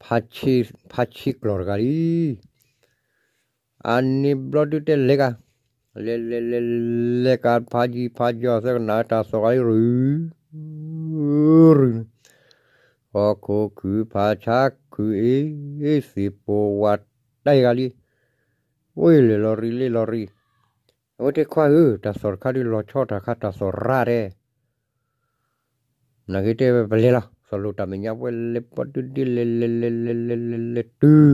ဆ့ကျီၢ်တဂၤလံ အန့ၣ်ဘျီဒုးတဲလဲၤကၤ လဲၤလဲၤလဲၤလဲၤကၤ ဖးယံၤဖးယီၤ သၢကနၣ်တၢ်သီၣ်ဂၤလံ ရုၢ် ရုၢ် ဟီၣ်ခိၣ်ခုၣ်ဖးဆါခုၣ်အ့ၣ် သ့ၣ်ပိာ်ဝါတဲဂၤလံ ဝ့ၢ်လၢၢ်လီၤရံးလ့လီၤရံး အဝဲတဲခွါဧၢ တၢ်သီၣ်တခါဒုးလီၤဆီတၢ်ခါ တၢ်သီၣ်ရၣ်တဲ နာ်က့တဲဝဲပလဲၤလီၤ သီၣ်လိၣ်တၢ်မဲာ်ညါ ပဝဲလဲၤပှၤဒုးဒ်လဲၤလဲၤလဲၤလဲၤလဲၤလဲၤတုၤ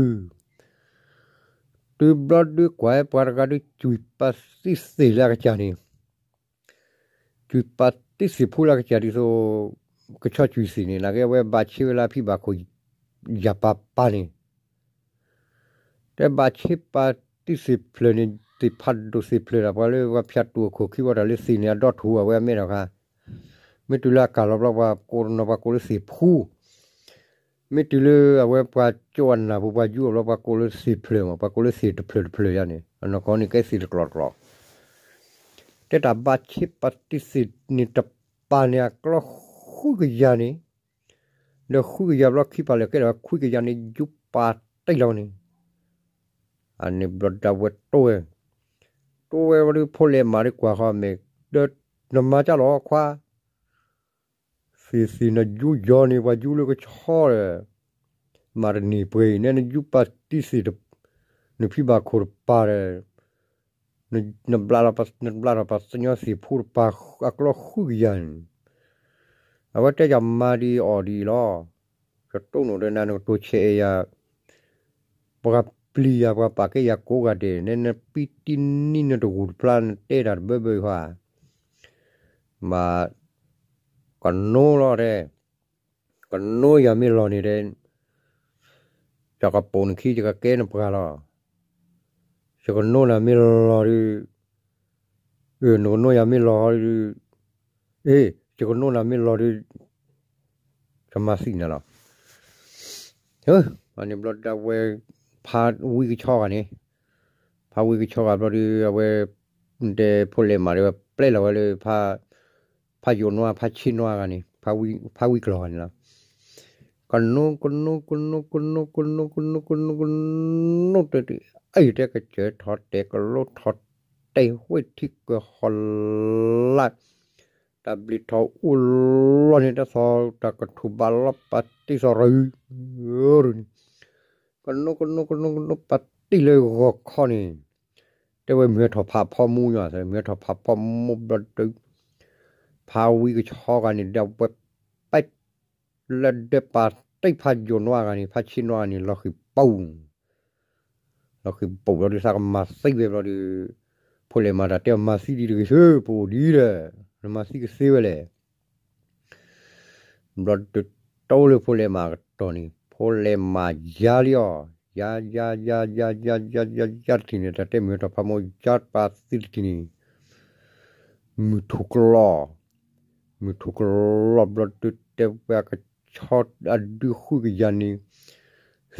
တုၤဘျီဒုးကွၢ်ပှၤတဂၤဒုး ကွံာ်ပာ်တံၢ်သ့ၣ်လၢအကစၢ်န့ၣ် ကွံာ်ပာ်တံၢ်သ့ၣ်ဖူလၢအကစၢ်ဒ်သိး ကဆီကွံာ်သ့ၣ်န့ၣ် နာ်က့အဝဲဘၣ်ဆ့ဝဲလၢအဖံဘၣ်ခိၣ် ယၤပၤပၤန့ၣ် တဲဘၣ်ဆ့ပာ်တံၢ်သ့ၣ်ဖျၢၣ်န့ၣ် သ့ၣ်ဖးဒိၣ်သ့ၣ်ဖျၢၣ်ဒီး ပှၤလၢပှၤဖၠးတူၢ်အခိၣ်ခံဘီတၢ်လၢသ့ၣ်န့ၣ် အဒီထူၣ်အဝဲအမဲာ်ထီၣ်ခါ မ့ၢ်တုၤလၢအကၢ်လီၤဘျီ ပှၤကိးတနီၤ ပှၤကိးလၢသ့ၣ်ဖူ မ့ၢ်တုၤလၢအဝဲပှၤကၠိအနၢ်ပူၤ ပှၤယူအီၤဘျီ ပှၤကိးလၢသ့ၣ်ဖျၢၣ်မး ပှၤကိးလၢသ့ၣ်တဖျၢၣ်တဖျၢၣ်ယါန့ၣ် အနီၢ်ကီၢ်န့ၣ်ကဲသ့ၣ်တကျီၢ်တကျီၢ် တဲတၢ်ဘၣ်ဆ့ပာ်တံၢ်သ့ၣ်န့ၣ်တပၤန့ၣ် အကျီၢ်ဃုကယၤန့ၣ် ဒီးဃုကယၤဘျီခံပာ်လၢာ်ကဲဒီးခွံကယၤန့ၣ် ယူပာ်တံၢ်လီၤန့ၣ် အန့ၣ်ဘျီဒၣ်ဝဲတိၢ်ဝဲ တိၢ်ဝဲဝံၤဒီးဖိလဲးမးဒုးကွၢ်ဃီမဲာ် ဒီးနမၤကၢ်လီၤခွါ သ့ၣ်သ့ၣ်နယူယီၤန့ၣ် ပှၤယူလၢကဆီဒီး မၤတန့ၢ်ပှဲၤအံၤ နဲနယူပာ်တံၢ်သ့ၣ် နဖံဘၣ်ခိၣ်တပၤဒီး နဘျးထီၣ်ပှၤသညီသ့ၣ်ဖူတပၤ အကျီၢ်ဃုကယၤန့ၣ် အဝဲတဲယၤမၤဒံးအီၣ်ဒံးလီၤ. ယတိၢ်နီၣ်ဒီးနၤ နကတိၤဆဲးအဲၣ်ယၤ, ပှၤပျံၤယၤ ပှၤပာ်ကဲယၤကိးဂၤဒဲး, နနပံတံနံနတဂူၤတဖျါ နတဲတၢ်တဘၢဘၢအံၤဃီဧါ. မ့ၢ်ကနိလီၤတဲ, ကနိယၤမ့ၢ်လီၤန့ၣ်တဲ, ယကပိာ်နခံ ယကကဲနပှၤလီၤ. ယကနိနၤမ့ၢ်လီၤဒုး, နကနိယၤမ့ၢ်လီၤဒုး, အ့, ယကနိနၤမ့ၢ်လီၤဒုး, ကမၤသံနၤလီၤ. န့ၣ်ဘျီဒၣ်ဝဲ ဖးဝံကဆီဂၤန့ၣ်, ဖးဝံကဆီဂၤဘျီဒုး အဝဲ တဲဖိလဲၣ်မးဒီး ဝဲပျဲလီၤဝဲလၢ ဖးယိာ်နွါ ဖးဆ့နွါဂၤန့ၣ်, ဖးဝံကလီၤဂၤန့ၣ်လီၤ. ကနိ ကနိ ကနိ ကနိ ကနိ ကနိ ကနိ ကနိ တဲ, အံၤတဲကစၢၢ်ထီၣ်တဲာ် ကလိထီၣ်တဲာ် ဝဲထံကၢၤဟီၣ်လာ်, တၢ်ဘျံးထီၣ်အူလီၢ်န့ၣ် တၢ်သီၣ်တၢ်ကထူၣ်ဘၣ်လီၤ ပာ်တ့ၢ်သီၣ်ရၤန့ၣ်, ကနိ ကနိ ကနိ ကနိ ပာ်တ့ၢ်လၢဂီၤခီန့ၣ်, တဲဝဲမုၢ်ထီၣ်ဖးဖီမူညါ, မုၢ်ထီၣ်ဖးဖီမူဘျီဒုး, ဖးဝံကဆီဂၤန့ၣ် ဒီးဝဲပာ် လၢဒၢးပာ်တ့ၢ်ဖးယိာ်နွါဂၤန့ၣ် ဖးဆ့နွါဂၤန့ၣ် လီၤဃံၤပူၤ, လီၤဃံၤပူၤဘျီဒုး သးကမၤသံဝဲဘျီဒုး, ဖိလဲၣ်မးတၢ်တဲအီၤ မၤသံဒံးတဂ့ၤဆၢ ပအိၣ်ဒံးဒီး, နမၤသံကသ့ဝဲလဲၣ်. ဘျီဒုးတိၢ်လၢဖိလဲၣ်မးကတီၢ်န့ၣ် ဖိလဲၣ်မးယါလံအီၤ, ယါ ယါ ယါ ယါ ယါ ယါ ယါ ယါတထံၣ်န့ၣ် တၢ်တဲမုၢ်ထီၣ်ဖးမူ ယါပာ်သံတထံၣ်န့ၣ် မုၢ်ထူၣ်ကလီၤ, မုၢ်ထူၣ်ကလီၤဘျီဒုး တဲဝဲအကဆီအဒုဃုကယၤန့ၣ်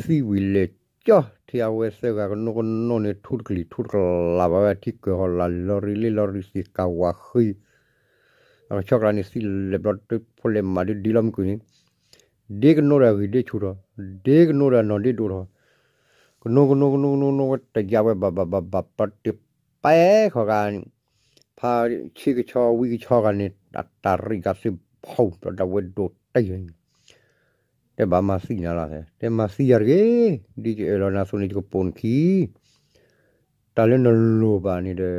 သံဝံၤလဲၤကၠီထံအဝဲသၢဂၤကနိကနိန့ၣ် ထူတကလံၤထူတကလးဘၣ်ဝဲ ထံကၢၤဟီၣ်လာ် လီၤရံလ့လီၤရံသ့ၣ်ကးဝးဃံ အကဆီကျါန့ၣ် သံလဲၤဘျီဒုး ဖိလဲၣ်မးဒုးဒ်လီၤမုၢ်ကွံာ်န့ၣ် ဒ့ကနိဒီးအဂံၢ်ဒ့ဆူၣ်ထီၣ်, ဒ့ကနိဒီးအနီၢ်ဒ့ဒိၣ်ထီၣ်, ကနိကနိကနိကနိကနိ တယါဝဲဘၣ်ဘၣ်ဘၣ်ဘၣ် ပှၤတပာ်ဃီဂၤန့ၣ် ဖါဆ့ကဆီဝံကဆီဂၤန့ၣ် တၢ်ရံၣ်တၢ်သ့ၣ်ဖီၣ် ပှၤဒၣ်ဝဲဒိၣ်တၢ်ယၤန့ၣ် တဲဘၣ်မၤသံနၤလီၤ, တဲမၤသံယၤတဂ့ၤ, ဒ်ယအၢၣ်လီၤနၤအသိးန့ၣ် ယကပိာ်နခံ တၢ်လၢနလိၣ်ဘၣ်န့ၣ်ဒီး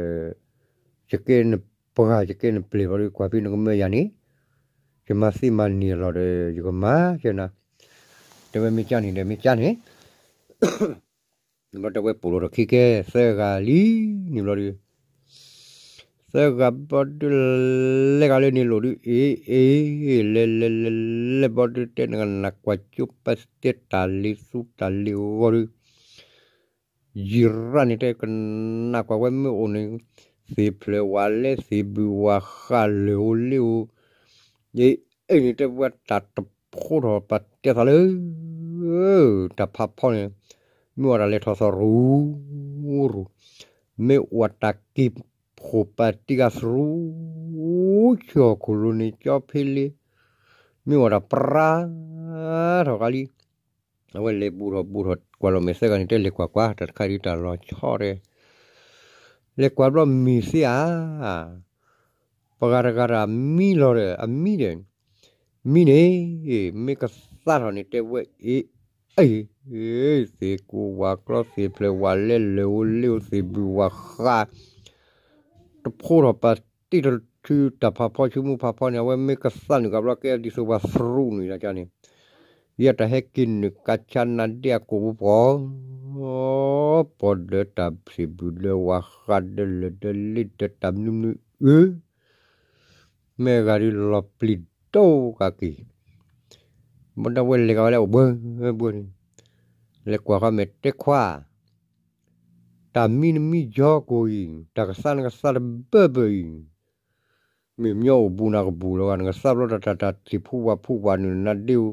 ယကဲနပှၤ ယကဲနပျဲၢ်ဘျီဒုး ကွၢ်ဖဲနကမၢယၤန့ၣ် ယမၤသ့မၤန့ၢ်အလီၢ်ဒီး ယကမၤကနၤ, တဲဝဲမ့ၢ်ကၢ်န့ၣ်ဒီးမ့ၢ်ကၢ်န့ၣ်, ဘျီတဲဝဲပိာ်လိာ်ထီၣ်ခံကဲသၢဂၤလံန့ၣ်ဘျီဒုး သၢဂၤဘျီဒုး လဲၤဂၤလၢန့ၣ်လိာ်ဒုး အ့ အ့ လဲၤလဲၤလဲၤလဲၤဘျီဒုး တဲနကနၣ်ကွၢ်ကၠိပာ်တဲတၢ်လ့သူတၢ်လ့ဂီၤဒုး ယံၤရၣ်န့ၣ်တဲကနၣ်ကွၢ်ဝဲမ့ၢ်အိၣ်န့ၣ် သ့ၣ်ဖျၢၣ်ဝးလဲ သ့ၣ်ဘုၣ်ဝးဃး လၢၢ်ဧိၤလ့ဧိၤ, ယအ့ၣ်န့ၣ်တဲဝဲတၢ်တဖိထီၣ်ပာ်တဲသးလၢ တၢ်ဖးဖီန့ၣ် မ့ၢ်ဝဲတၢ်လဲၤထီၣ်သီၣ်ရူၤရူၤ, မ့ၢ်ဝဲတၢ်က့ၤဖှိၣ်ပာ်တံၢ်ဂၤသရူၤ ဆူဟီၣ်ခိၣ်လိၤန့ၣ် ကၠီဖ့လ့ မ့ၢ်ဝဲတၢ်ပြါထီၣ်ကါလံ အဝဲလဲၤဘူးထီၣ်ဘူးထီၣ်ကွၢ်လီၤမဲာ်သၢဂၤန့ၣ် တဲလဲၤကွၢ်ကွၢ် တၢ်တခါဒုးတၢ်လီၤဆီဒီး လဲၤကွၢ်ဘျီမ့ၢ်သ့ဧါ, ပှၤဂၤတဂၤတၢ်မံလီၤဒီး အမံဒီး မံန့ၣ် မ့ၢ်ကသါထီၣ်န့ၣ် တဲဝဲအ့ၣ် အ့ၣ် သ့ၣ်ကိၢ်ဝးကျီ သ့ၣ်ဖျၢၣ်ဝးလဲ လၢၢ်ဧိၤလ့ဧိၤ သ့ၣ်ဘုၣ်ဝးဃး တဖိထီၣ်ပာ်တံၢ်တထူ တၢ်ဖးဖီဆူမူဖးဖီန့ၣ် အဝဲမ့ၢ်ကသါနုာ်ကဘျီကဲဒ်သိးပှၤသရူးနုာ်လၢကန့ၣ်, ယဲတၢ်ဟဲက့ၤနုာ်ကါဆါနါဒ့အကိာ်ပူၤပှီၤ, ပှီၤဒီးတၢ်သ့ၣ်ဘုၣ်ဒီးဝးဃးဒီးလၢၢ်ဒီးလ့ဒီးတၢ်မနုၤမနုၤအၢ မ့ၢ်ဂၤဒုးလီၤပျံၤဒိၣ်ကးက့ၤ, ဘၣ်ဒၣ်ဝဲလဲၤကဝဲလၢအိၣ်ဘှၢဘှၢန့ၣ်, လဲၤကွၢ်ဃီမဲာ်တဲခွါ တၢ်မံနမံယီကိာ်အံၤ တၢ်ကသါနကသါတဘၢဘၢအံၤ, မ့ၢ်မညီအိၣ်ဘူးနၤကဘူးလီၤဂာ် နကသါဘျီတၢ်တၢ်တၢ်သ့ၣ်ဖူဝါဖူဝါနုာ်နါဒ့ဧိၤ,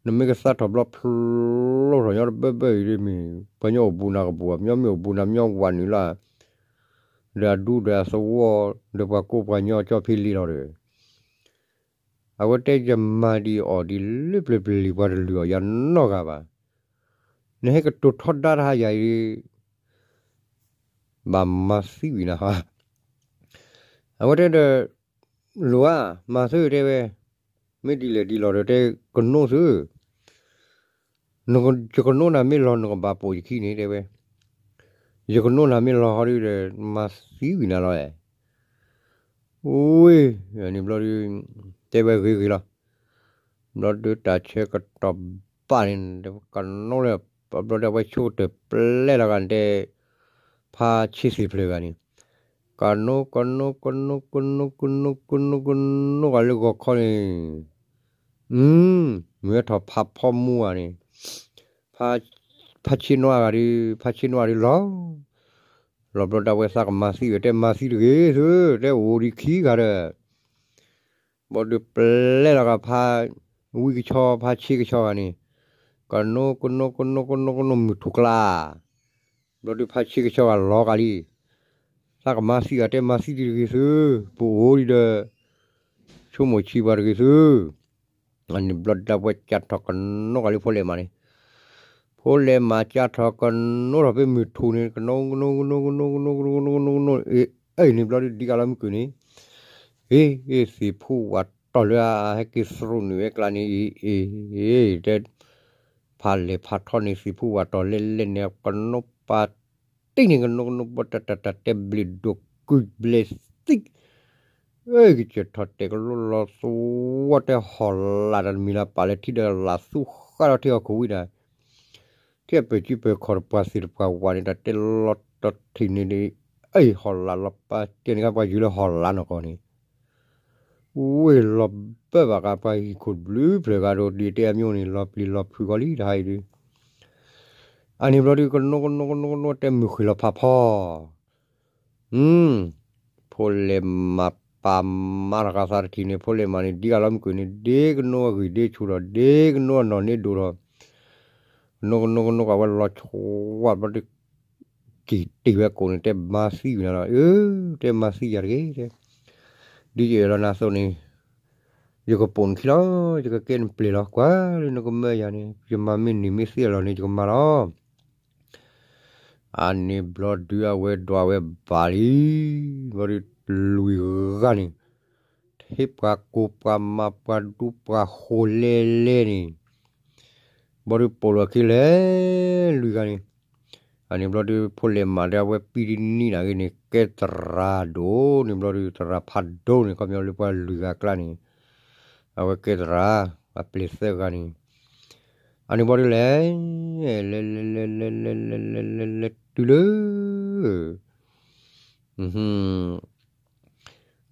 နမ့ၢ်ကသါထီၣ်ဘျီဖျိထီၣ်ညီတဘၢဘၢအံၤဒ်မ့ၢ် ပှၤညီအိၣ်ဘူးနၤကဘူး မညီမ့ၢ်အိၣ်ဘူးနၤမညီဝးနုာ်လၢ ဒီးအဒူဒီးအသဝီ ဒီးပှၤကိးပှၤညီကၠီဖံလံလီၤဒီး အဝဲတဲယမၤဒံးအီၣ်ဒံးလၢပျၢၤပျၢၤလံၤပှၤတလုၢ်အီၣ်ယၤနီတဂၤဘၣ်. နဟဲကတိၤထီဒါတဟါယၤအံၤ ဘၣ်မၤသံဝံၤနၤဟါ. အဝဲတဲဒီး လိၤဧါ, မၤသုတဲဝဲ, မ့ၢ်ဒ်လဲၣ်ဒ်လဲၣ်ဒီးတဲကနိသု ယကနိနၤမ့ၢ်လီၤနကဘၣ်ပိာ်ယခံန့ၣ်တဲဝဲ, ယကနိနၤမ့ၢ်လီၤဟီဒုဒီး မၤသံဝံၤနၤလီၤ. ဝ့ၢ်, န့ၣ်ဘျီဒု တဲဝဲဂ့ၤဂ့ၤလီၤ. ဘျီဒုးတၢ်ဆၢကတီၢ်ဘၣ်န့ၣ် ကနိလၢ ဘျီဒုးအဝဲဆိကတၢၢ်ပျဲလီၤဂၤန့ၣ်တဲ ဖါဆ့သ့ၣ်ဖျၢၣ်ဂၤန့ၣ် ကနိ ကနိ ကနိ ကနိ ကနိ ကနိ ကနိဂၤလၢဂီၤခီန့ၣ် မုၢ်ဝဲထီၣ်ဖးဖီမူဂၤန့ၣ် ဖါဆ့နွါဂၤဒီး ဖါဆ့နွါဂၤဒီးလီၤ လီၤဘျီဒၣ်ဝဲသးကမၤသံဝဲ တဲမၤသံတဂ့ၤသု တဲအိၣ်ဒံးခံဂၤဒီး ဘျီဒုးပျဲလီၤဂၤဖါ ဝံကဆီဖါဆ့ကဆီဂၤန့ၣ် ကနိကနိကနိကနိကနိမုၢ်ထူၣ်ကျါ ဘျီဒုးဖါဆ့ကဆီဂၤလီၤဂာ်လံ သးကမၤသံဂၤတဲမၤသံတဂ့ၤသု ပအိၣ်ဒံးဒီး ဆိကမိၣ်ဆံးပှၤတဂ့ၤသု အန့ၣ်ဘျီဒၣ်ဝဲကၢ်ထီၣ်ကနိဂၤလၢဖိလဲၣ်မးန့ၣ် ဖိလဲၣ်မးကၢ်ထီၣ်ကနိထီၣ်ဖဲမုၢ်ထူၣ်န့ၣ် ကနိကနိကနိကနိကနိကနိကနိကနိကနိ အ့ၣ်န့ၣ်ဘျီဒုးဒံးကးလီၤမုၢ်ကွံာ်န့ၣ် အ့ၣ် သ့ၣ်ဖူဝၣ်တီၢ်လၢအဟဲက့ၤသရူးနုာ်ဝဲကျါန့ၣ် အ့ၣ် တဲ ဖးလဲၢ်ဖးထီန့ၣ် သ့ၣ်ဖူဝၣ်တီၢ်လဲၣ်လဲၣ်န့ၣ် ကနိပာ်တံၢ်န့ၣ် ကနိကနိဘီတၢ်တၢ်တၢ်တဲဘျ့ၣ်ဒိၣ်ကုၢ်ဘျ့ၣ်သံ အ့ၣ် ကစၢၢ်ထီၣ်တဲာ်ကလိလီၤသဝီတဲဟီၣ်လာ်တၢ်တမံၤလၢပာ်လၢထံဒီးလၢ်သူဃၣ်ဒီးထံဟီၣ်ခိၣ်ဝံၤဒီး ထံအပၢၢ်စုပၢၢ်ခီၣ်တပှၢ်သ့ၣ်တပှၢ်ဝၣ်န့ၣ် တၢ်တဲလီၤတထံၣ်န့ၣ် အ့ၣ် ဟီၣ်လာ်လီၤပာ်စဲန့ၣ် ပှၤယုၤလၢဟီၣ်လာ်နီၢ်ကီၢ်န့ၣ် ဝ့ၢ်လီၤဘၢဘၣ်ဃးပှၤဟံၣ်ခိၣ်ဘျုးဖျၢၣ်ဂၤဒီး ဒ်တဲအမျိုးန့ၣ် လီၤပျံၤလီၤဖုးကီးလံတဟါအံၤဒုး အန့ၣ်ဘျီဒုး ကနိကနိကနိကနိတဲမုၢ်ဃ့ၢ်လီၤဖးဖီ ဖိလဲၣ်မးပာ်မးထီၣ်ဃာ်သးတထံၣ်န့ၣ် ဖိလဲၣ်မးန့ၣ် ဒ်ကးလီၤမုၢ်ကွံာ်န့ၣ် ဒ်ကနိအဂံၢ်ဒ်ဆူၣ်ထီၣ် ဒ်ကနိအနီၢ်န့ၢ်ဒိၣ်ထီၣ် ကနိကနိကနိကးဝဲလီၤဆွးဘျီဒုး က့ၤတ့ၢ်ဝဲကိးန့ၣ် တဲမၤသံဝဲနၤလီၤ အၢ တဲမၤသံယၤတဂ့ၤ တဲ ဒ်ယအဲၣ်လီၤနၤအသိးန့ၣ် ယကပိာ်နခံလီၤ ယကကဲနပျဲၢ်လီၤ ကွၢ်လၢနကမၢယၤန့ၣ် ယမၤမ့ၢ်န့ၢ်မ့ၢ်သ့အလီၢ်န့ၣ် ယကမၤလီၤ အန့ၣ်ဘျီဒုးအဝဲဒွးဝဲဘၣ်လံ ဘျီဒုးလွံၢ်ဂၤန့ၣ် ထံပှၤကိးပှၤမၤပှၤဒူပှၤဃိလဲလဲန့ၣ် ဘျီဒုးပိာ်လီၤခံလဲၤ လွံၢ်ဂၤန့ၣ် အန့ၣ်ဘျီဒုးဖိလဲၣ်မးဒီးအဝဲပံဒနံၣ်နၤဂ့ၤန့ၣ် ကဲသရၣ်ဒိၣ်န့ၣ်ဘျီဒုး သရၣ်ဖးဒိၣ်န့ၣ် ခီပညီလၢပှၤလွံၢ်ဂၤကျါန့ၣ် အဝဲကဲသရၣ် အပျဲၢ်သၢဂၤန့ၣ် အန့ၣ်ဘျီဒုးလဲၤ လဲၤ လဲၤ လဲၤ လဲၤ လဲၤ လဲၤ လဲၤ လဲၤ တုၤလၢ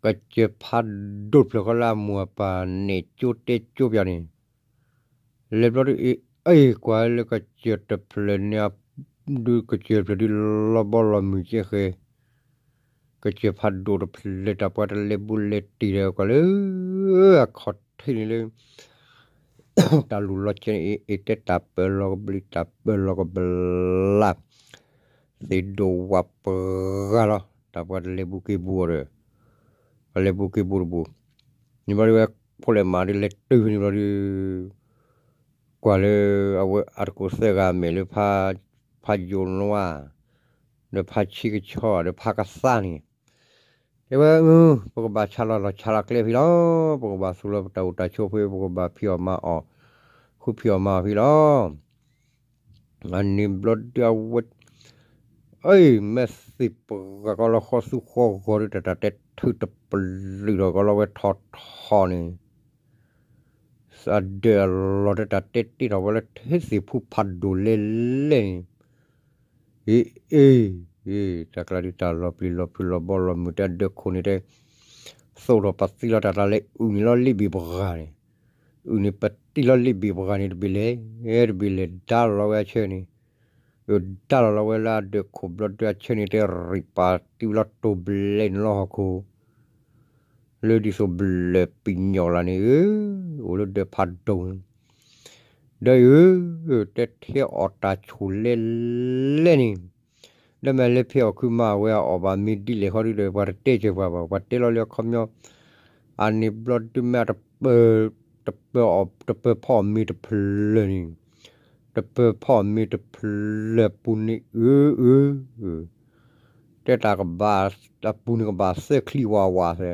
ကစၢၢ်ဖးဒိၣ်တဖျၢၣ်ဃီလၢအမိၢ်အပၢ်နဲၣ်ကၠိတဲကၠိပၠးန့ၣ် လဲၤဘျီဒုး အ့ၣ်ကွၢ်လၢကစၢၢ်တဖျၢၣ်န့ၣ် ဒုးကစၢၢ်တဖျၢၣ်ဒုးလီၤဘီလီၤမုၢ်ကဲဃဲ ကစၢၢ်ဖးဒိၣ်တဖျၢၣ်တၢ်ပှၤတလဲၤဘူးလဲၤတံၢ်ဒီးကွၢ်လၢ အခီၣ်ထံးန့ၣ်လၢ တၢ်လူၢ်လီၤကဲန့ၣ် အ့ၣ် အ့ၣ်တဲတၢ်ပၢလီၤကဘျံး တၢ်ပၢလီၤကဘျါ သ့ၣ်ဒိၣ်ဝးပှၤဂၤလီၤ တၢ်ပှၤတလဲၤဘူးက့ၤဘူးအီၤဒီး ပှၤလဲၤဘူးက့ၤဘူးတဘူး န့ၣ်ဘျီဒုးဝဲ ဖိလဲၣ်မးဒုးလဲၤတုၤန့ၣ်ဘျီဒုး ကွၢ်လၢအဝဲအတကိးသၢဂၤမဲာ်လၢ ဖးယိၤနွါ ဒီးဖးဆံကဆီ ဒီးဖးကသါန့ၣ် တဲဝဲ ပကဘၣ်ဆါလီၤလီၢ်ဆါလီၤကျဲဖဲလီၤ ပကဘၣ်သူလီၤပတၢ်အိၣ်တၢ်ဆိးဖဲ ပကဘၣ်ဖံးအီၣ်မၤအီၣ် ဃုဖံးအီၣ်မၤအီၣ်ဖဲလီၤ အန့ၣ်ဘျီဒုးအဝဲ အ့ၣ် မ့ၢ်သ့ၣ်ပှၤကီးလီၤဃီသူဃီဂီၤဒီး တၢ်တၢ်တဲထုးတပလုာ်ဒီးကီးလီၤဝဲထီၣ်ထီၣ်န့ၣ် အဒၢးအလီၢ်ဒီးတၢ်တဲတ့ၢ်ထီၣ်ဝဲလၢ ထံသ့ၣ်ဖူဖးဒိၣ်လဲလဲန့ၣ် အ့ၣ် အ့ၣ် တၢ်ကျါဒုးတၢ်လီၤပျံၤလီၤဖုးလီၤဘီလီၤမုၢ်တဲအဒၢးခိၣ်န့ၣ်တဲ သိးထီၣ်ပသံလီၤတၢ်တၢ်လဲၤအုၣ်န့ၣ်လီၤလ့ဘ့ၣ်ပှၤဂၤန့ၣ် အုၣ်န့ၣ်ပတံၢ်လီၤလ့ဘ့ၣ်ပှၤဂၤန့ၣ် တဘ့ၣ်လဲၤ တဘ့ၣ်လဲၤဒါလီၤလီၤဝဲအဆၢန့ၣ် ဒါလီၤလီၤဝဲလၢအဒၢးခိၣ်ဘျီဒုးအဆၢန့ၣ်တဲရံးပာ်တုၤလီၤတိာ်ဘျဲးန့ၣ်လီၤဟီၣ်ခိၣ် လၢဒ်သိးဘျၢၣ်ပံၤညီၣ်လၢန့ၣ် အၢ အိၣ်လၢဒၢးဖးဒိၣ်န့ၣ် ဒီးအၢ တဲထဲအီၣ်တၢ်ဆိၣ်လဲလဲန့ၣ် ဒီးမ့ၢ်လၢဖဲအီၣ်ခုမၤဝဲအအီၣ်ဘၣ်မ့ၢ်ဒ်လဲၣ်ဃီဒုဒီး ပှၤတတဲစၢၤပှၤဘၣ် ပှၤတဲလီၤလၢအခီပညီ အန့ၣ်ဘျီဒုးမ့ၢ်အတပၢၢ် တပၢၢ်အီၣ် တပၢၢ်ဖီအီၣ်မ့ၤတဖျၢၣ်န့ၣ် တပၢၢ်ဖီအီၣ်မ့ၤတဖျၢၣ်အပူၤန့ၣ် အၢ အၢ တဲတၢ်ကဘၣ် အပူၤန့ၣ်ကဘၣ်သၢချံဝးဝးသဲ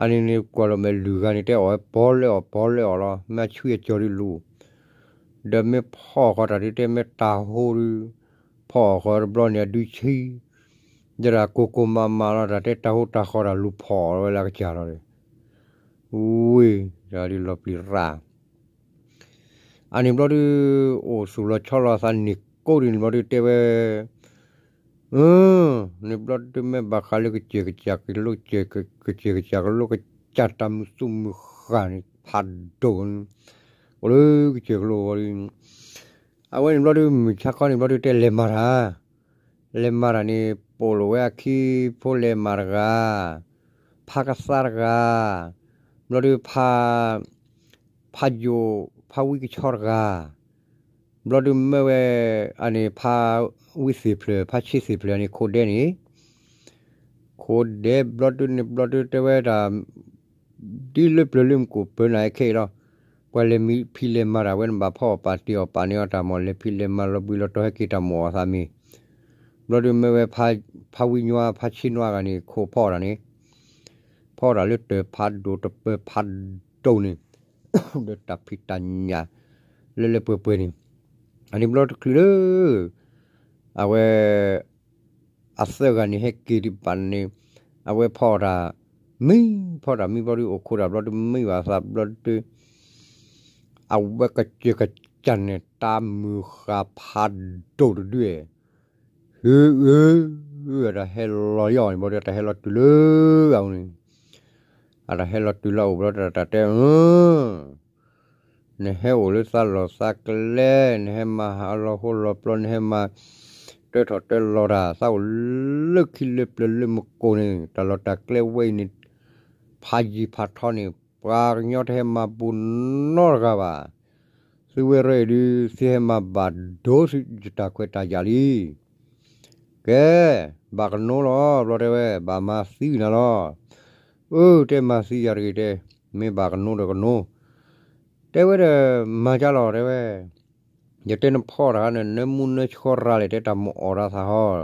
အန့ၣ်န့ၣ်ကွၢ်လီၤမဲာ်လွံၢ်ဂၤန့ၣ် တဲအီၣ်ဝဲပီလၢအီၣ်ပီလၢအီၣ်လီၤ မ့ၢ်အဆွံအကၠီၤဒုးလူၤ ဒီးမ့ၢ်ဖီအီၣ်ဃီတၢ်ဒုးတဲမ့ၢ်တၢ်ဟိဒုး ဖီအီၣ်ဃီတဘျီန့ၣ်အဒုးဆံ ဒီးတၢ်ကိၢ်ကိၢ်မးမးလီၤ တၢ်တဲတၢ်ဟိတၢ်ဃီတၢ်လူၤဖီအီၣ်ဝဲလၢအကစၢ်လီၤဒီး ဝ့ၢ် တၢ်ဒုးလီၤပျံၤရၣ်, အန့ၣ်ဘျီဒုး အိၣ်သူၣ်လီၤဆီလီၤအသးန့ၣ်ကိးဒ်န့ၣ်ဘျီဒုးတဲဝဲ, အၢ, န့ၣ်ဘျီဒုးမ့ၢ်ဘၣ်ဃးလၢကစၢၢ်ကစၢ်ကလိကစၢၢ်, ကစၢၢ်ကစၢ်ကလိကစၢ်တၢ်မုၢ်သူၣ်မုၢ်ဃၢ်န့ၣ် ဖးဒိၣ်န့ၣ်, အိၣ်လၢကစၢၢ်ကလိဝံၤဒီး, အဝဲန့ၣ်ဘျီဒုး မုၢ်ဆါခီန့ၣ်ဘျီဒုးတဲလဲၤမၤတၢ် လဲၤမၤတၢ်န့ၣ် ပိာ်လိာ်ဝဲအခံ ဖိလဲၤမၤတဂၤ, ဖးကသါတဂၤ, ဘျီဒုး ဖးယိာ် ဖးဝံကဆီတဂၤ, ဘျီဒုးမ့ၢ်ဝဲ အန့ၣ် ဖးဝံသ့ၣ်ဖျၢၣ် ဖးဆံသ့ၣ်ဖျၢၣ်န့ၣ် ခိၣ်ဒဲန့ၣ် ခိၣ်ဒဲဘျီဒုးန့ၣ် ဘျီဒုးတဲဝဲဒၣ် ဒ်လၢပျၢၤလၢမူခိၣ်ပၢၤနၤခဲအံၤလီၤ. ပှၤလဲၤမံဖံးလဲၤမၤတၢ်ဝဲ နဘၣ်ဖီအီၣ်ပာ်တ့ၢ်အီၣ်ပာ်န့ၢ်အီၣ်တၢ်မၢ် လဲၤဖံးလဲၤမၤလီၤဘှံးလီၤတီၤဟဲက့ၤတၢ်မၢ်အီၣ်သးမ့ၢ်, ဘျီဒုးမ့ၢ်ဝဲ ဖးဝံညီ ဖးဆံနွါဂၤန့ၣ် ခိၣ်ဖီအီၣ်တၢ်န့ၣ်, ဖီအီၣ်တၢ်လၢတၢၤဖးဒိၣ်တပၢၤဖးဒိၣ်န့ၣ်, ဒီးတၢ်ဖံးတၢ်ညၣ် လၢလၢပှဲၤပှဲၤန့ၣ်, အန့ၣ်ဘျီတချုးလၢ အဝဲ အသၢဂၤန့ၣ်ဟဲက့ၤဒံးဘၣ်န့ၣ်, အဝဲဖီအီၣ်တၢ်မံ, ဖီအီၣ်တၢ်မံဘျီဒုး အိၣ်ခိးတၢ်ဘျီဒုး မံဘၣ်သးဘျီဒုး, အဝဲကစၢၢ်ကစၢ်န့ၣ် တၢ်မုၢ်ဃၢ်ဖးဒိၣ်တဒု, ဟ့ၣ်အၢ, အတၢ်ဟဲလီၤယီၤန့ၣ်ဘျီဒုး အတၢ်ဟဲလီၤတုၤလၢအအိၣ်န့ၣ်, အတၢ်ဟဲလီၤတုၤလၢအအိၣ်ဘျီဒုး တၢ်တဲ အၢ နဟဲအိၣ်လၢသးလီၢ်သးကျဲ, နဟဲမၤဟးလီၤဟိလီၤပျီ, နဟဲမၤတၢထီၣ်တၢလီၤတၢ်, သးအိၣ်လၢခံလၢပျၢၤလၢမူခိၣ်န့ၣ်, တၢ်လီၢ်တၢ်ကျဲဝဲအံၤန့ၣ် ဖးယံၤဖးထီန့ၣ် ပှၤကညီတဟဲမၤဘူးနီတဂၤဘၣ်. သုဝဲရဲၣ်အံၤဒုး သုဟဲမၤဘၣ်ဒိသုယတၢ်ခွဲးတၢ်ယာ်လံ. ကဲ, ဘၣ်ကနိလီၤ, ဘျီတဲဝဲ, ဘၣ်မၤသံနၤလီၤ. အၢ, တဲမၤသံယၤတဂ့ၤ, တဲ, မ့ၢ်ဘၣ်ကနိဒီးကနိ, တဲဝဲဒီး, မၤကၢလီၤ, တဲဝဲ, ယတဲနဖီတၢ်န့ၣ် နၢမူနၢဆှီရၤလဲၣ်, တဲတၢ်မၤအီၣ်တၢ်သးဟီ,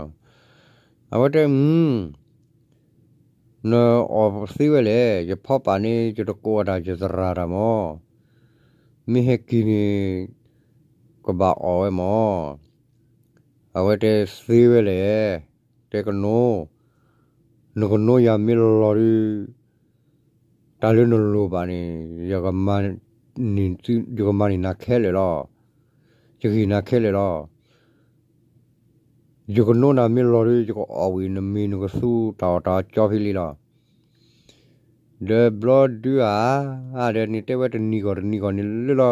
အဝဲတဲ နအီၣ်သ့ဝဲလဲၣ်, ယဖီပာ်န့ၣ် ယတကိးအတၢ်ယသရၣ်တၢ်မၢ်, မ့ၢ်ဟဲက့ၤန့ၣ် ကဘၣ်အီၣ်ဝဲမၢ်. အဝဲတဲသ့ဝဲလဲၣ်, တဲကနိ, နကနိယၤမ့ၢ်လီၤဒုး, တၢ်လၢနလိၣ်ဘၣ်န့ၣ် ယကမၤန့ၢ်နၤခဲလၢာ်လီၤ. ယဂ့ၤနၤခဲလၢာ်လီၤ. ယကနိနၤမ့ၢ်လီၤဒုး ယကအီၣ်ဝံၤ နမ့ၢ်နကသူတၢ်အီၣ်တၢ်အီကၠီဖဲလံလီၤ. ဒီးဘျီဒုးဧါ, ဒီးန့ၣ်တဲဝဲတနံၤဂီၢ်တနံၤဂီၢ်န့ၣ်လၢလီၤ,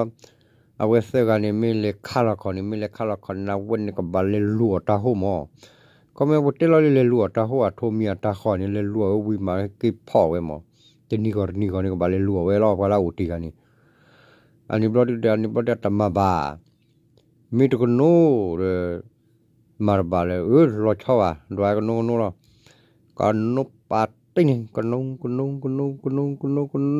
အဝဲသၢဂၤန့ၣ် မ့ၢ်လဲၤခါလီၤခီၣ်န့ၣ် မ့ၢ်လဲၤခါလီၤခီၣ်န့ၣ် အဝဲန့ၣ်ကဘၣ်လဲၤလူၤအီၣ်တၢ်ဟိမၢ်. ခီမ့ၢ်ပတဲလီၤလၢလဲၤလူၤအီၣ်တၢ်ဟိ အထိးမံၤအတၢ်ဃီန့ၣ် လဲၤလူၤအီၣ်ဝံၤမးက့ၤဖီၣ်ဝဲမၢ်. တနံၤဂီၢ်တနံၤဂီၢ်န့ၣ် ကဘၣ်လဲၤလူၤအီၣ်ဝဲလီၤ ပှၤလၢအအိၣ်တ့ၢ်ဂၤန့ၣ်. အန့ၣ်ဘျီဒုးဒီး အန့ၣ်ဘျီဒုးတၢ်မၤဘၣ်, မ့ၢ်တကနိဒီး မၤတဘၣ်လၢ အၢ လီၤဆီဘၣ် ဒွးကနိကနိလီၤ. ကနိပာ်တ့ၢ်န့ၣ် ကနိ ကနိ ကနိ ကနိ ကနိ ကနိ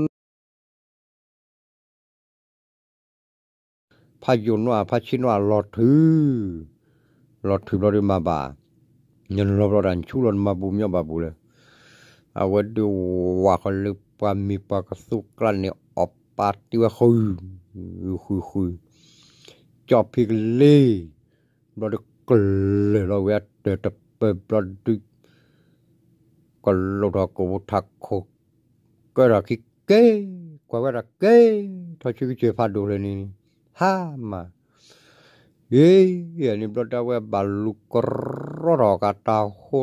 ဖးယိာ်နီၢ် ဖးဆံနီၢ် လီၤထုး, လီၤထုးဘျီဒုးမၤဘၣ်, နလီၤဘျီဒီး နဆူလီၤနမၤဘူးမညီဘၣ်ဘူးလၢ, အဝဲဒုးဝးဃီလၢပှၤမ့ၢ်ပှၤကသူကျါန့ၣ် အီၣ်ပာ်တ့ၢ်ဝဲဃုာ်, ဃုာ်ဃုာ်, ကၠီၣ်ဖံးကလ့, ဘျီဒုးကလၢာ်လီၤဝဲအတၢၢ်တပၢၢ်ဘျီဒုး ကလိာ်ထီၣ်ကိာ်ပူၤထးခိၣ်, ကၢထီၣ်ခံက့ၤ, ကွၢ်ဝဲဒၣ်က့ၤ, ထီၣ်ဆူကစၢၢ်ဖးဒိၣ်ဖျၢၣ်န့ၣ်, ဟါမး, အ့, န့ၣ်ဘျီဒုးဝဲဘၣ်လူၤကရီထီၣ်ကတၢ်ဟိ,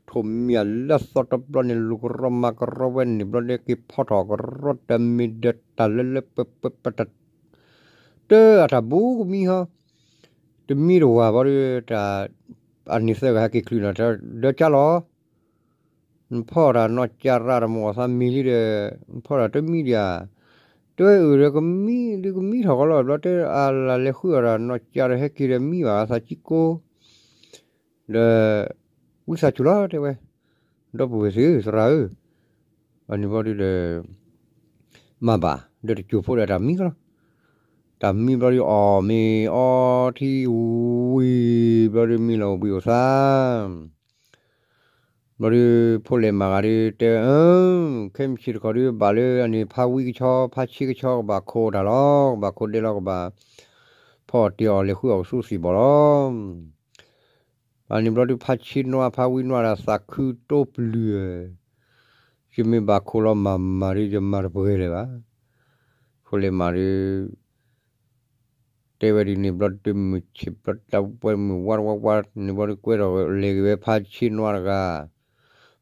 ထိးမံၤအလၢအသီတဘျီန့ၣ် လူၤကရီမၤကရီဝဲန့ၣ်ဘျီဒုး က့ၤဖီထီၣ်ကရီတမံၤဒီးတၢ်လၢလၢပှဲၤပှဲၤပတၢ် တၢ်အတၢ်ဘူးကမံဟီ, တမံတဝၤဘျီဒုး တၢ်, အန့ၣ်သၢဂၤဟဲက့ၤချုးနီၤ ဒီးကၢ်လီၤ, နဖီၣ်တၢ်နီၢ်ကၢ်ရၣ်တမၤအီၣ်သးမံၤလံဒီး, နဖီၣ်တၢ်တမံဒံးဧါ, တဲဝဲအုၣ်ဒီးကမံ, ဒုးကမံထီၣ်ကီးလီၤ ဘျီတဲ အလၢလဲၤဃုအီၣ်တၢ်နီၢ်ကၢ်ဒီးဟဲက့ၤဒီးမံဘၣ်သးကံကိ ဒီး, ဝံသးစူၤလီၤတဲဝဲ, ဒီပုၢ်ဝဲၢ်သ့ၣ်ဧၢ သရၣ်ဧၢ, အန့ၣ်ဘျီဒုးဒီး မၤဘၣ် ဒီးတစိၢ်ဖိဒီးတၢ်မံကလီၤ, တၢ်မံဘျီဒုးအီၣ်မ့ၤအီထံဝံၤ, ဘျီဒုးမံလီၤအိၣ်ဘှံးအိၣ်သါ, ဘျီဒုး, ဖိလဲၣ်မးဂၤဒုးတဲ, ခဲမုၢ်ဆ့ၣ်တခီဒုးဘၣ်လၢအန့ၣ် ဖါဝံကဆီ ဖါဆ့ကဆီကဘၣ်ခိးတၢ်လီၤ, ကဘၣ်ခိးဒဲလီၤ ကဘၣ်, ဖီအီၣ်တ့ၢ်အီၣ်လဲၤဃုအီၣ်ကသူသ့ၣ်ဘီၣ်လီၤ. အန့ၣ်ဘျီဒုး ဖါဆ့နွါ ဖါဝံနွါဒီးသးခုတိပလုာ်, တမ့ၢ်ဘၣ်ခိၣ်လီၤမၤမၤဒုး ယမၤတပှဲၤလၢၤဘၣ်. ဖိလ့ၣ်မးဒုး တဲဝဲဒ်န့ၣ်ဘျီဒုး မုၢ်ဆ့ၣ်ဘျီဒုးဝးဝးဝးန့ၣ် ဘျီဒုးကွဲထီၣ်လဲၤက့ၤဝဲဖါဆ့နွါတဂၤ,